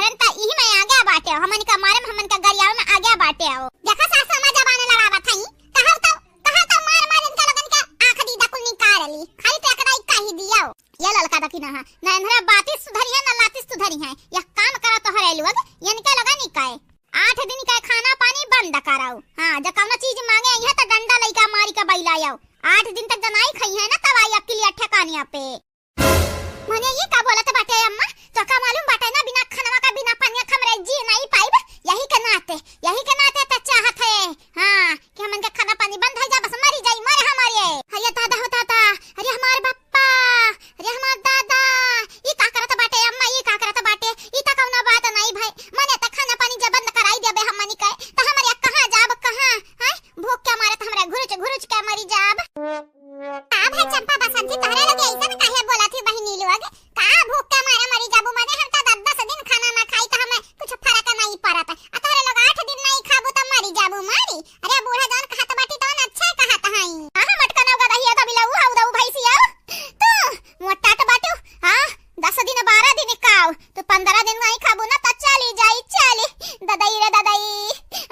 लोग, इनके लगा नहीं कहे, आठ दिन का खाना पानी बंद कराओ। हाँ, जब कौनो चीज मांगे, यहाँ तो डंडा लइका मारी का बैलायो। आठ दिन तक जनाई खाई है ना, तब आई अकिलिया ठेकानिया पे। मने ये का बोलत बाटे अम्मा? तो का मालूम बाटे ना, बिना खनवा का, बिना पनिया का हमरे जी नहीं पाइब। यही के नाते, यही के नाते तो चाहत है, हाँ, कि हमन के खाना पानी बंद हो जा, बस मरी जाई, मरे हमारे। अरे दादा हो दादा, अरे हमार बप्पा, अरे हमार दादा, ई का करत बाटे अम्मा, ई का करत बाटे? ई त कौनो बात नहीं भाई, मने त खाना पानी जब बंद कराई देबे हमनी के, त हमरे कहाँ जाब, कहाँ, हैं? भूख के मारे त हमरे घुरुच घुरुच के मरी जाब। का भाई चंपा बसंती, तोहरे लोग ऐसन काहे बोलत ही बहिनी लोग? का भूख के मारे मरी जाबू? मने हम त दस दस दिन खाना ना खाई त हमें कुछ फर्क नहीं पड़त। आ तोहरे लोग आठ दिन नहीं खाबू त मरी जाबू, मरी। अरे बूढ़ा जौन कहत बाटी तौन अच्छे कहत हई। आहा मटकनौ गदहिया दबिलऊ हऊ दऊ भैंसिया। तू मोटाट बाटू, हाँ, दस दिन बारह दिन खाओ, तो पन्द्रह दिन नहीं खाबू ना त चली जाई, चली। ददई रे ददई,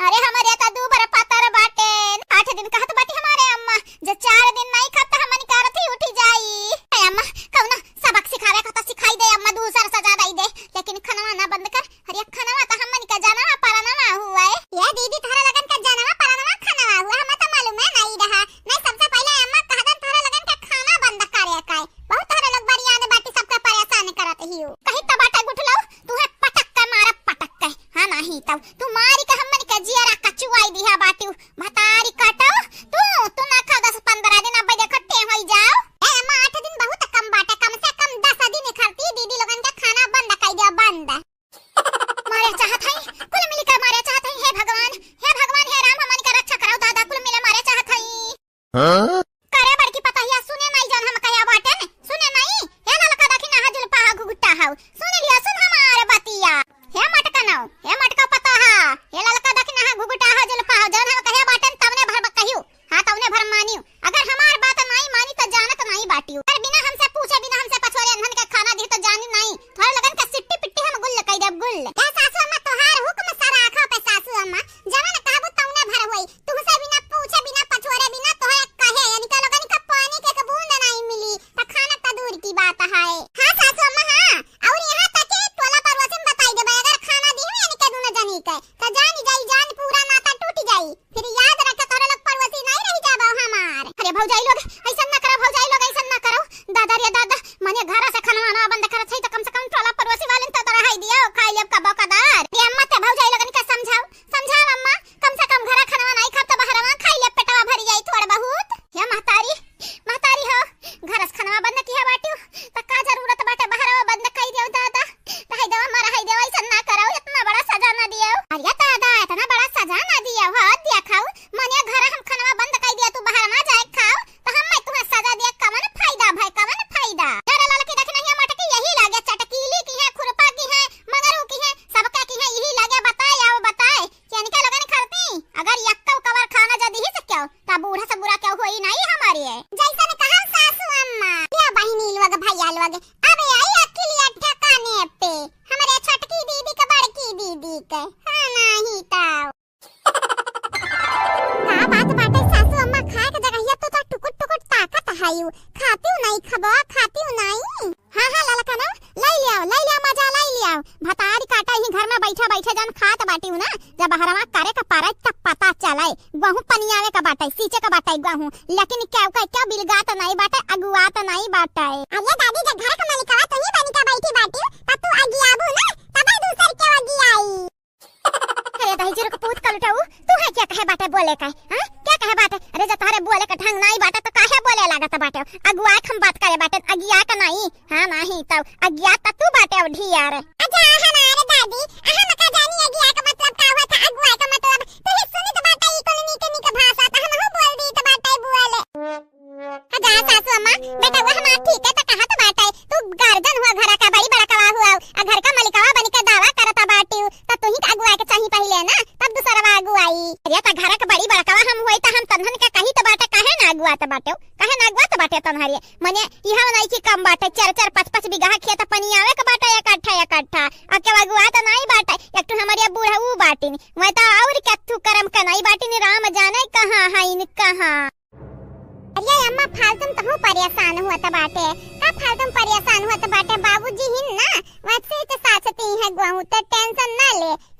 अरे हमरे त दू बार पतर बाटे, आठ दिन कहत बाटी हमारे अम्मा, जे चार दिन नहीं खाब त हमन के अर्थी उठी जाई। ए अम्मा, कौनो सबक सिखावे का त सिखाई दे अम्मा, दूसर सजा दई दे, लेकिन खनवा ना बंद कर। अरे खनवा त हमन के जनवा परनवा हुआ है। ये दीदी, तोहरा लगन के जनवा परनवा खनवा हुआ, हमें त मालूम है नहीं रहा। नहीं, सबसे पहले अम्मा कह दन तोहरा लगन के खाना बंद करे का है। बहुत तोहरे लोग बरियान बाटी, सबके परेशान करत हियो। कही त बाटे गुठलो, तुहे पटक के मारब, पटक के। हाँ, नहीं तब तू मारी के हमन के जियरा कचुआई दिहा बाटिउ। भतारी काटो, तू, तू ना खाओ दस पन्द्रह दिन, अब देखो टेम होई जाओ। ए अम्मा, आठ दिन बहुत कम बाटे, कम से कम दस दिन खरती दीदी लोगन के खाना बंद कर दियो, बंद। मारे चाहत हई, कुल मिली के मारे चाहत हई। हे भगवान, हे भगवान, हे राम, हमन के रक्षा कराओ दादा, कुल मिले मारे चाहत हई। हाँ? करे बड़की पतहिया, सुने नाई जौन हम कहे बाटेन, सुने नाई? हे ललका दखिनहा जुल्फहा घुघुटा हऊ, सुन लिया, सुन हमार बतिया। हे मटकनौ, हे मटका पतहा, हे ललका दखिनहा घुघुटा हऊ जुल्फहा हऊ, जौन हम कहे बाटेन तवने भर कहियो, हाँ तवने भर मानियो। अगर हमार बात नाई मानी त जानत नाई बाटियो। अगर बिना हमसे पूछे, बिना हमसे पछोरे अनहन के खाना दी त जानी नाई, थोड़े लगन के सिट्टी पिट्टी हम गुल्ल कई देब गुल्ल। ए सासू अम्मा, तोहार हुक्म सराखा पे सासू अम्मा, जवन कहबू तवने भर होई। तुहसे बिना पूछे, बिना पछोरे, बिना तोहरे कहे, इनके लोगन का पानी के एक बूंद नहीं मिली, त खाना त दूर की बात है। हाँ सासू अम्मा, हाँ। और यहाँ तक कि टोला पड़ोसी में बताई देबे, अगर खाना दी हुई इनके दोनों जनी के, त जान जाई, जान पूरा नाता टूट जाई। फिर याद रखे, तोहरे लोग पड़ोसी नहीं रह जाबो हमार। अरे भौजाई लोग, ऐसन ना करो, भौजाई लोग, ऐसन ना करो। दादा रे दादा, मने घर से खनवा ना बंद करत है, त कम से कम टोला पड़ोसी वाले त रहाई दिया, खाई लेब कबो कदार। ये अम्मा ते भौजाई लोगन के समझाओ, समझाओ अम्मा, कम से कम घरा खनवा नाई खाब त बहरवा खाई ले, पेटवा भर जाई थोड़ बहुत। हे महतारी, महतारी हो, घर से खनवा बंद किया बाटियो, त का जरूरत बाटे बहरवा बंद कई दियो दादा। रहाई देवा अम्मा, रहाई देवा, ऐसन ना करो, इतना बड़ा सजा ना दियो। अरे दादा, इतना बड़ा सजा ना दियो, हो दिया खाओ, मने घर हम खनवा बंद कई दिया, तू बहरवा जाए खाओ, त हम मैं तुम्हें सजा दिया, कवन फायदा भाई, कवन फायदा? तेरे ललकी देख नहीं मटकी, यही लागे चटकीली की है, खुरपा की है, मंगरू की है, सबका की है, यही लागे बताए, आओ बताए। केनिका लगन खरती, अगर यक्कव कवर खाना जदी ही से क्यों, तब बूढ़ा से बुरा क्यों होई नहीं हमारे। जैसन कहा सासू अम्मा, या बहिनी लोग, भैया लोग, अब आई अकिलिया ठिकाने पे, हमरे छोटकी दीदी के, बड़की दीदी के, हाँ नहीं तो। का बात बाटे सासू अम्मा, खाए के जगहिया तो, तो टुकुर टुकुर ताकत है यू, खातिउ नहीं खबो, खातिउ नहीं। हाँ, हाँ, ललकनौ, लई लियाओ, लई लियाओ, मजा लई लियाओ। भतारी काटा ही घर में बैठा बैठे जौन खात बाटिउ ना, जब बहरवा करे के पड़े तब पता चले, गहूँ पनियावे के बाटे, सींचे के बाटे गहूँ, लेकिन केहू के केहू बिलगात नहीं बाटे, अगुआत नहीं बाटे। अरे दादी, जब घर के मलिकवा तू ही बनी के बैठी बाटिउ, तब तू अगियाबू ना, तबे दूसर के अगियाई। अरे दही जुरुक पूत कलुटाऊ, तू है क्या कहे बाटे बोले का, हाँ? क्या कहे बाटे? अरे जब तोहरे बोले का ढंग नाई बाटे तो काहे बोले लागत बाटे? अगुआए के हम बात करे बाटे, अगिया का नाई, हाँ नाहीं तो अगिया त तू बाटे अब ढियार। अच्छा, हमारे दादी, हम का जानी अगिया का मतलब का हुआ था, अगुआए का मतलब? तू ही सुनित बाटे ई कुल नीक नीक भाषा, त हमहू बोल दी त बाटे बोले। जा सासू अम्मा, बेटवा हमार ठीक है त कहत बाटे, तू गार्जियन हुआ, घर का बड़ी बड़कवा हुआ, आ घर का मलिकवा बनी के दावा करत बाटिउ, त तू ही के अगुआए के चाही पहिले ना, तब दूसरवा अगुआई। अरे त घर का बड़ी बड़कवा हम होई त हम तन्हन के कही त बाटे, काहे ना अगुआत बाटे, काहे ना अगुआत बाटे तन्हरे? मने इहा नहीं कि कम बाटे, चार चार पाँच पाँच बीघा खेत पनियावे के बाटे इकट्ठा इकट्ठा, अब के अगुआत नहीं बाटे, एक ठो हमारे बूढ़ऊ बाटिन, मैं त और के थू करम के नहीं बाटिन, राम जाने कहाँ है इन कहाँ। अरे अम्मा, फालतू में तहूँ परेशान हुआ त बाटे। का फालतू में परेशान हुआ त बाटे? बाबूजी हिन ना, वैसे ही तो साथ ती है गुआहू, तो टेंशन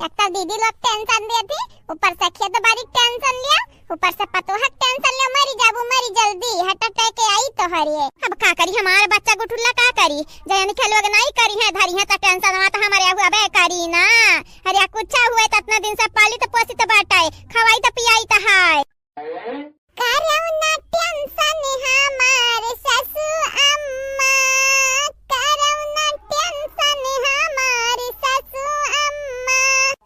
त दीदी लोग tension देती, ऊपर से खेत बारी के tension लिया, ऊपर से पतोह के tension लिया, मरी जाबू, मरी जल्दी, heart attack आई तोहरे। अब का करी, हमार बच्चा गुठुल्ला का करी, जयन के लोग नाई करी है, धरी है त tension वा त हमरे हुआ बे करी ना। अरे कुछ हुए त इतना दिन से पालित पोसित बाटे, खवाई त पियाई त है। करौ ना tension हमार सासू अम्मा, करौ ना tension हमार सासू अम्मा,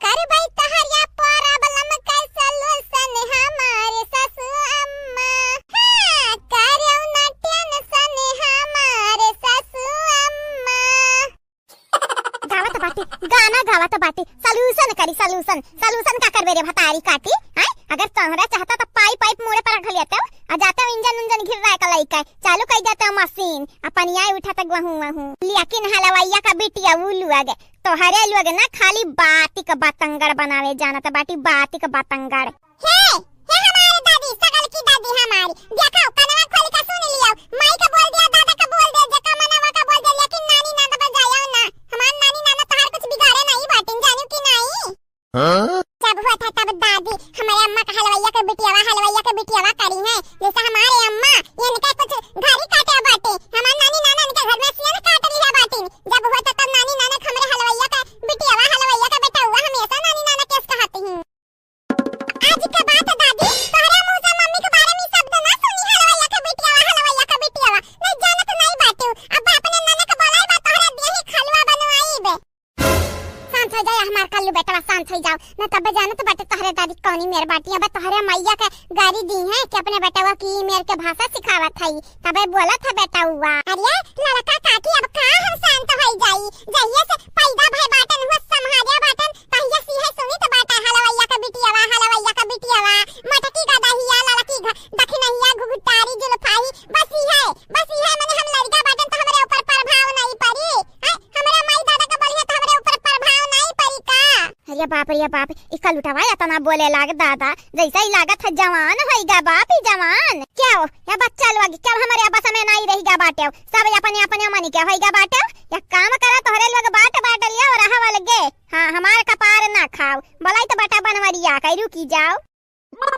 करबै तोहरिया problem के solution हमार सासू अम्मा। हाँ, करौ ना tension हमार सासू अम्मा। गावत बाटे, गाना गावत बाटे, solution करी solution। Solution का करबे रे भतारी काटी, हैं? अगर तोहरा चाहता त पाइप, पाइप मुड़े पर रख लेते हो, आ जाते हो इंजन उंजन घिर्रा के लइके, चालू कइ देते हो मशीन, आ पनिया उठा तक वहू वहू। लेकिन हलवैया का बिटिया उ लोग, तोहरे लोग ना खाली बाती क बतंगड़ बनावे जानत बाटी, बाती क बतंगड़। हे, हे हमार दादी, सगल की दादी हमार, देखो, कनवा खोल के सुन लियो, माई का बोल दिया, दादा का बोल दिया, जेका मनवा का बोल दिया, लेकिन नानी नाना बजायो ना। हमार नानी नाना तोहार कुछ बिगाड़े नहीं बाटिन, जानू कि नहीं? हाँ? जब हुआ था तब दादी, हमारे अम्मा का हलवैया के बिटियावा, हलवैया के बिटियावा करी है, जैसे हमारे अम्मा, इनके कुछ घरी काटे बाटे, हमार नानी नाना इनके घर में सियन काट लिया बाटिन। जब हुआ था तब नानी नाना हमरे हलवैया के बिटियावा, हलवैया के बेटौवा हमेशा नानी नाना केस कहती हैं। आज के बात दादी, तोहरे मुंह से मम्मी के बारे में शब्द ना सुनी, हलवैया के बिटियावा, हलवैया के बिटियावा। नहीं जानत नहीं बाटू। अब अपने नने के बोलाई बा, तोहरे देही खलवा बनवाई बे। शांत हो जाए हमार कल्लू बेटवा, शांत हो जाओ। न तब जानत बाटे तोहरे दादी कौनी मेर बाटी। अब तोहरे मैया के गारी दी है कि अपने बेटवा की मेर के भाषा सिखावत है, तबे बोलत है बेटवा। अरे लड़का काकी, अब का हम शांत हो जाई? जहिया से पैदा भय बाटन हुआ संभारिया बाटन, तहिया से है सुनित बाटा, हलवैया का बिटियावा, हलवैया का बिटियावा, मटकी का दहिया, ललकी घ-, दखिनहिया, घुघुटारी, जुल्फाही, बस इहे, बस इहे, मने हम लड़का बाटन त हमरे ऊपर प्रभाव नहीं पड़ी, हैं? हमरा माई दादा का बढ़िया त हमरे ऊपर प्रभाव नहीं पड़ी का? अरे बाप रे बाप, ई कलुटवा एतना बोले लाग दादा, जैसे ही लागत है जवान होइगा बाप, ई जवान। क्या हो, या बच्चा लोग, क्या हमरे बस में नहीं रहिगा बाटे, सब अपने अपने मन के होइगा बाटे। या काम करा, तोहरे लोग बाट बाट लिया और रहा वाले गे। हाँ, हमार कपार ना खाओ, बोलाई तो बाटा बनवरिया, कह रुकी जाओ। का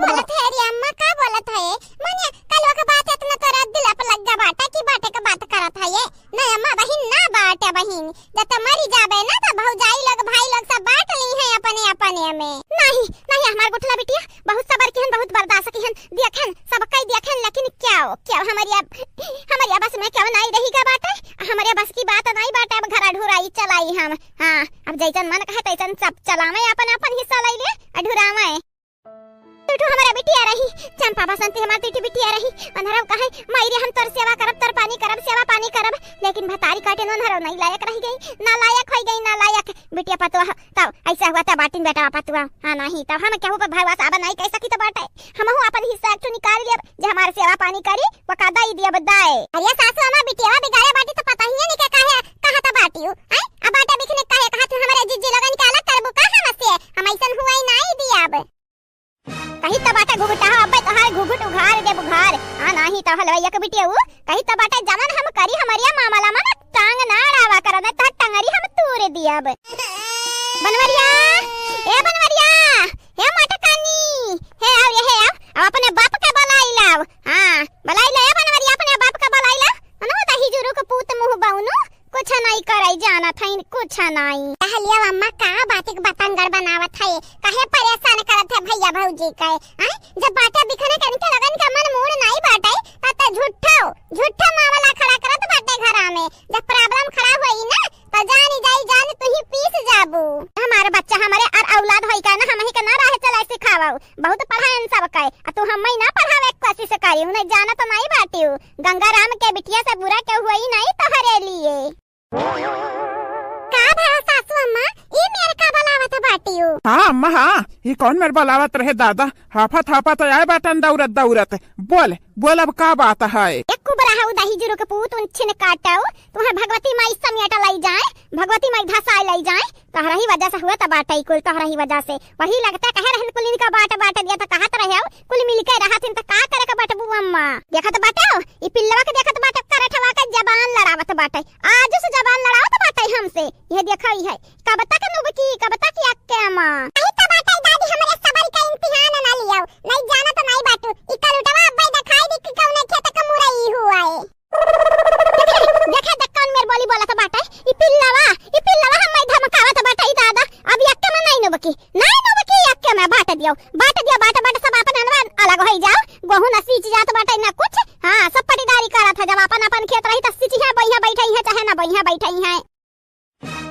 बोलत है रे अम्मा, का बोलत है? मने कलवा के बात इतना तोरा दिल पे लग गया बाटा कि बाटे के बात करत है ये? नहीं अम्मा, बहिन ना बाटे बहिन, जब तो मरी जाबे ना तो भौजाई लोग, भाई लोग सब बांट ली हैं अपने अपने में। नहीं, नहीं हमार गुठला बिटिया, बहुत सबर किहन, बहुत बर्दाश्त किहन, दियखन, सब कई दियखन, लेकिन क्या हो, क्या हमारे अब, हमारे बस में क्या नहीं रहिगा बाटे, हमारे बस की बात नहीं बाटे, अब घर ढुराई चलाई हम। हाँ, अब जैसन मन कहे तैसन सब चलावे, अपन अपन हिस्सा ले ले, आ ढुरावे। तू तो हमारा बिटिया रही, चंपा बसंती हमार तीठी बिटिया रही। अन्हरव कहे, "माई रे, हम तोर सेवा करब, तोर पानी करब, सेवा पानी करब।" लेकिन भतारी काटे न अन्हरव नहीं लायक रह गई, ना लायक हो गई, ना लायक। बिटिया पतुआ, तब ऐसा हुआ, तब बाटिन बेटा पतुआ। हाँ, नहीं, तब हम केहू पर भरोसा अब नहीं कह सकी तो बाटे। हमहू अपन हिस्सा एक ठो निकाल लेब, जे हमार सेवा पानी करी, वो का दई दियब दाए। अरे सासू, हमार बिटिया बिगाड़े बाटी तो पता ही नहीं के काहे कहा तो बाटी हूँ। हैं? अब बाटे बिखने काहे कहा तू हमारे जीजी लोगन के अलग करबू का हमसे? हम ऐसन हुआ ही नहीं दियब। कही त बाटे घुघुटा हो, अब्बे तोहार घुघुट उघार देब उघार। हाँ, नाही त हलवैया के बिटिया ऊ, कही त बाटे जवन हम करी हमरिया मामला में ना टांग ना अड़ावा कर, नहीं त टंगरी हम तूर दियब। बनवरिया, ए बनवरिया, हे मोटकानी, हे आओ रे, हे आओ, अब अपने बाप के बुलाई लाओ। हाँ, बुलाई ले ए बनवरिया, अपने बाप के बुलाई ला। अनु दही जुरु के पूत मुँह बउनु, कुछ नहीं करे जानत हईन, कुछ नहीं। कहलिया अम्मा का बातिक बतंगड़ बनावत है, काहे परेशान करत है भैया भौजी के, हैं? जब बाटे बिखने के इनके लगन के मन मूड नहीं बाटे, तब तो झूठो, झूठो मामला खड़ा करत बाटे घरा में। जब problem खड़ा होई ना, तो जानी जाई जान तू ही पीस जाबू। हमारे बच्चा हमारे और औलाद होई का ना, हम ही के ना राह चलाए सिखावो। बहुत पढ़ायन सब के, आ तू हम्मे ना पढ़ावे के कोशिश करी, उन्हें जानत नहीं बाटियो। गंगा राम के बिटिया से बुरा केहू होई नहीं तोहरे लिए। का भवा सासू अम्मा, ई मेर का बलावत बाटियो? हाँ अम्मा, हाँ, ई कौन मेर बलावत रहे दादा? हाफत हाफत आए बाटन दौड़त दौड़त। बोल, बोल, अब का बात है? एक कुबरा है, उ दही जुरु के पूत, उन छिन काटउ, तुम्हें भगवती माई समेट लई जाए, भगवती माई धसाई लई जाए। तोहरा ही वजह से हुआ त बाटइ कुल, तोहरा ही वजह से। वही लगता कहे रहन कुल इनका बाट बाट दिया त कहत रहे हो, कुल मिलके रहत हिन त का करे के बटबू अम्मा? देखत बाटे हो, ई पिल्लवा के देखत बाटे, करठवा के जबान लड़ावत बाटे। आज से जबान लड़ावत बाटे हमसे। यह देखा ही है, कब तक नुबकी, कब तक यक्के अम्मा? यही त बाटे दादी, हमरे सबर का इम्तिहान ना लियाओ। नहीं जाना तो नहीं बाटू, ई कलुटवा अब्बे दिखाई दी कि कौने खेत का मुरई हुआ है। देखे, देखे, देख कौन मेर बोली बोलत बाटे। ई पिल्लवा, ई पिल्लवा हम्मे धमकावत बाटे, ई दादा। अब यक्के में नहीं नुबकी, नहीं नुबकी यक्के में। बाट दियो, बाट दियो, बाट, बाट सब अपन अनवा अलग होई जाओ। गोहूं ना सींच जात बाटे ना कुछ। हाँ, सब पटीदारी करत है। जब अपन, अपन खेत रही त सींची है, बइहा बैठई है, चाहे ना बइहा बैठई है।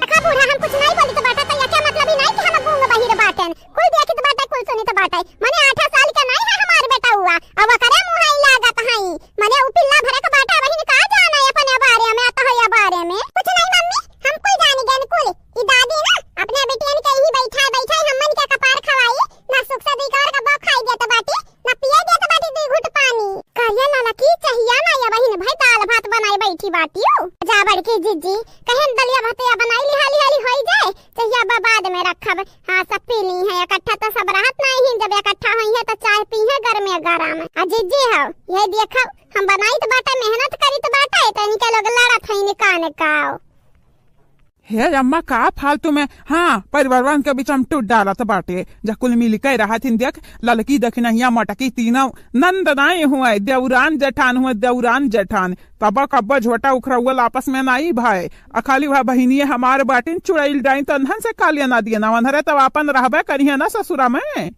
देखा बूढ़ा, हम कुछ नहीं बोलित बाटे, त यक्के मतलब ही नहीं कि हम गूंग बहिर बाटेन। कुल देखित बाटे, कुल सुनित बाटे। मने आठ साल के नहीं है हमार बेटउआ, अब ओकरे मुँह आई लागत हई। मने उ पिल्ला भरे के बाटे, वही का जाना है अपने बारे में, तो है बारे में। कुछ नहीं मम्मी, हम कुल जानी गन कुल। ई दादी ना अपने बेटियन के यही बैठा, बैठा हमन के कपार खवाई, ना सुख से दुई कौर का बौ खाई देत बाटी, ना पिए देत बाटी दुई घूंट पानी। कहिया लाला की चहिया ना या बहिन भाई दाल भात बनाए बैठी बाटी हो। जा बड़की जिज्जी, कहेन दलिया भतिया बनाई ली, हाली हाली होई जाए, चहिया बा बाद में रखब। हाँ, सब पी ली है इकट्ठा, तो सब रहत नहीं ही, जब इकट्ठा होई है तो चाय पी है गरमे गरम। आ जिज्जी हो, ये देखो, हम बनाई तो बाटे, मेहनत करी तो बाटे, तो इनके लोग लड़त है निकाने का। हे अम्मा, का फालतू में, हाँ, परिवारवन के बीच में टूट डालत बाटे। जा कुल मिल के रहत हिन, देख, ललकी दखिनहिया मटकी तीनों नंद नाई हुए, देउरान जेठान हुए, देउरान जेठान। तब कब्बो झोटा उखरउअल आपस में नाई भाई। आ खाली वह बहिनिये हमार बाटिन चुड़ैल डाइन तंधन से कालिया ना दिए ना वंधरे तब आपन रहबे करिहे ना ससुरा में।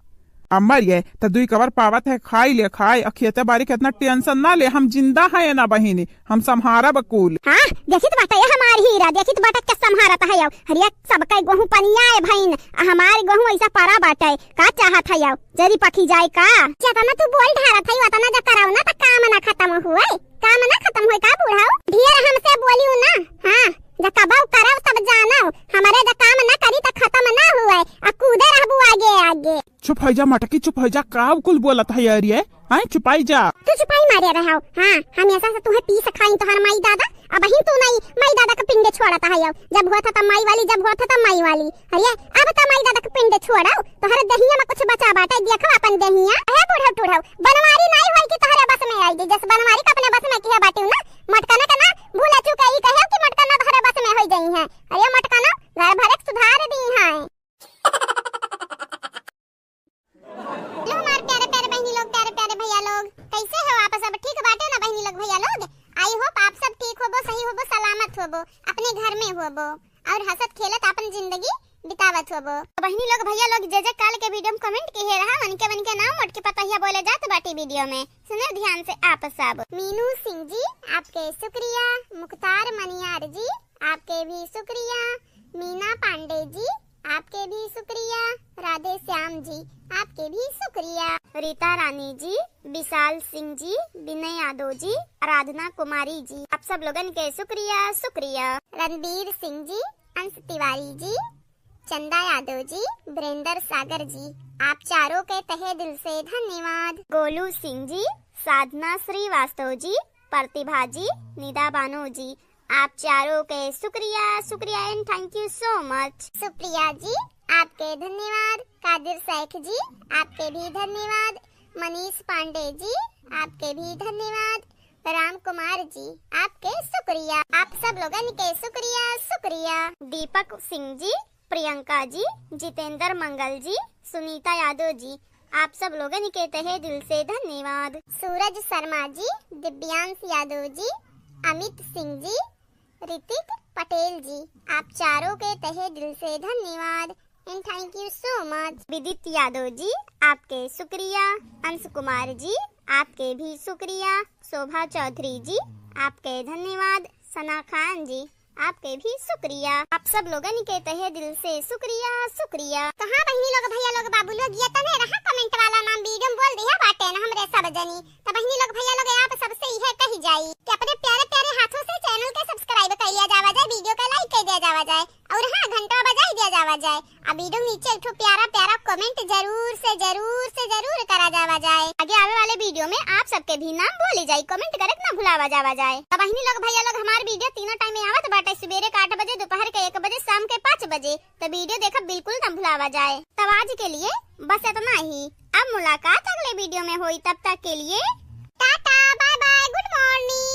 अम्मर ये त दुई कवर पावत है, खाई ले खाए, आ खेते बारी के इतना tension ना ले, हम जिंदा है ना बहिनी, हम सम्हारब कुल। हाँ, देखित बाटे ये हमार हीरा, देखित बाटे के सम्हारत है अब। हरिया सबके गोहूं पनिया है भइन, आ हमार गोहूं ऐसा परा बाटे, का चाहत है अब? जरी पकी जाए का? जेतना तू बोल ढारत है, ओतना जा कराओ ना, त काम ना खत्म हुए, काम ना खत्म हुए का बूढ़ा? ढेर हमसे बोलियो ना, हाँ, जा कबहू करब तब जानब, हमरे जा काम ना करी त खत्म ना हुए, आ कूदे रहबू आगे आगे। चुप होइ जा मटकी, चुप होइ जा, का कुल बोलत है अरिये? आय, चुपाई जा। तू चुपाई मारे रहो। हाँ, हमेशा से तुहे पीस खाई तोहर माई दादा। अबहिन तू नहीं माई दादा का पिंडे छोड़त है। जब होत है तब माई वाली, जब होत है तब माई वाली। अरे, अब तो माई दादा का पिंडे छोड़ो। तोहरे देहिया में कुछ बचा बाटे, देखो अपन देहिया। अहे बूढ़ो टूढ़ो, बनवारी नहीं होई कि तोहरे बस में आई। जस बनवारी का अपने बस में किहे बाटिउ ना, मटकना का ना भूला चूका ई कहे कि मटकना तोहरे बस में होई जाई है। अरे मटकना, घर भरे के सुधार दी है। हेलो हमार प्यारे प्यारे बहिनी लोग, प्यारे प्यारे भैया लोग, कैसे हो आप सब? ठीक बाटे ना बहिनी लोग, भैया लोग? I hope आप सब ठीक होबो, सही होबो, सलामत होबो, अपने घर में होबो और हंसत खेलत अपन जिंदगी बितावत होबो। तो बहिनी लोग, भैया लोग, जे जे काल के video में comment किहे रहा, उनके उनके नाम मोट के पतहिया बोले जात बाटे video में, सुने ध्यान से आप सब। मीनू सिंह जी, आपके शुक्रिया। मुख्तार मनियार जी, आपके भी शुक्रिया। मीना पांडे जी, आपके भी शुक्रिया। राधे श्याम जी, आपके भी शुक्रिया। रीता रानी जी, विशाल सिंह जी, विनय यादव जी, आराधना कुमारी जी, आप सब लोगन के शुक्रिया, शुक्रिया। रणबीर सिंह जी, अंश तिवारी जी, चंदा यादव जी, वीरेंद्र सागर जी, आप चारों के तहे दिल से धन्यवाद। गोलू सिंह जी, साधना श्रीवास्तव जी, प्रतिभा जी, निदा बानो जी, आप चारों के शुक्रिया, शुक्रिया and thank you so much। Supriya जी, आपके धन्यवाद। कादिर शेख जी, आपके भी धन्यवाद। मनीष पांडे जी, आपके भी धन्यवाद। राम कुमार जी, आपके शुक्रिया। आप सब लोगन के शुक्रिया, शुक्रिया। दीपक सिंह जी, प्रियंका जी, जितेंद्र मंगल जी, सुनीता यादव जी, आप सब लोगन के तहे दिल से धन्यवाद। सूरज शर्मा जी, दिव्यांश यादव जी, अमित सिंह जी, ऋतिक पटेल जी, आप चारों के तहे दिल से धन्यवाद and thank you so much। विदित यादव जी, आपके शुक्रिया। अंश कुमार जी, आपके भी शुक्रिया। शोभा चौधरी जी, आपके धन्यवाद। सना खान जी, आपके भी शुक्रिया। आप सब लोगन के तहे दिल से शुक्रिया, शुक्रिया। तो हाँ बहिनी लोग, भैया लोग, बाबू लोग, ये तने रहा comment वाला नाम, video में बोल दिया बाटे ना हमरे सब जनी। तो बहिनी लोग, भैया लोग, आप सबसे यह कही जाई कि अपने प्यारे प्यारे हाथों से channel के subscribe कर लिया जावा जाए, video का like कर दिया जावा जाए और हाँ घंटा बजाई दिया जावा जाए। अब video नीचे एक ठो प्यारा प्यारा comment जरूर से जरूर से जरूर करा जावा जाए। आगे आवे वाले वीडियो में आप सबके भी नाम बोले जाई, comment करे के ना भुलावा जावा जाए। त बहिनी लोग, भैया लोग, हमार वीडियो तीनों टाइम में आवत बाटे, सुबेरे के आठ बजे, दोपहर के एक बजे, शाम के पाँच बजे। त वीडियो देखब बिल्कुल ना भुलावा जाए। तब आज के लिए बस इतना ही, अब मुलाकात अगले वीडियो में होई, तब तक के लिए tata, bye bye, good morning.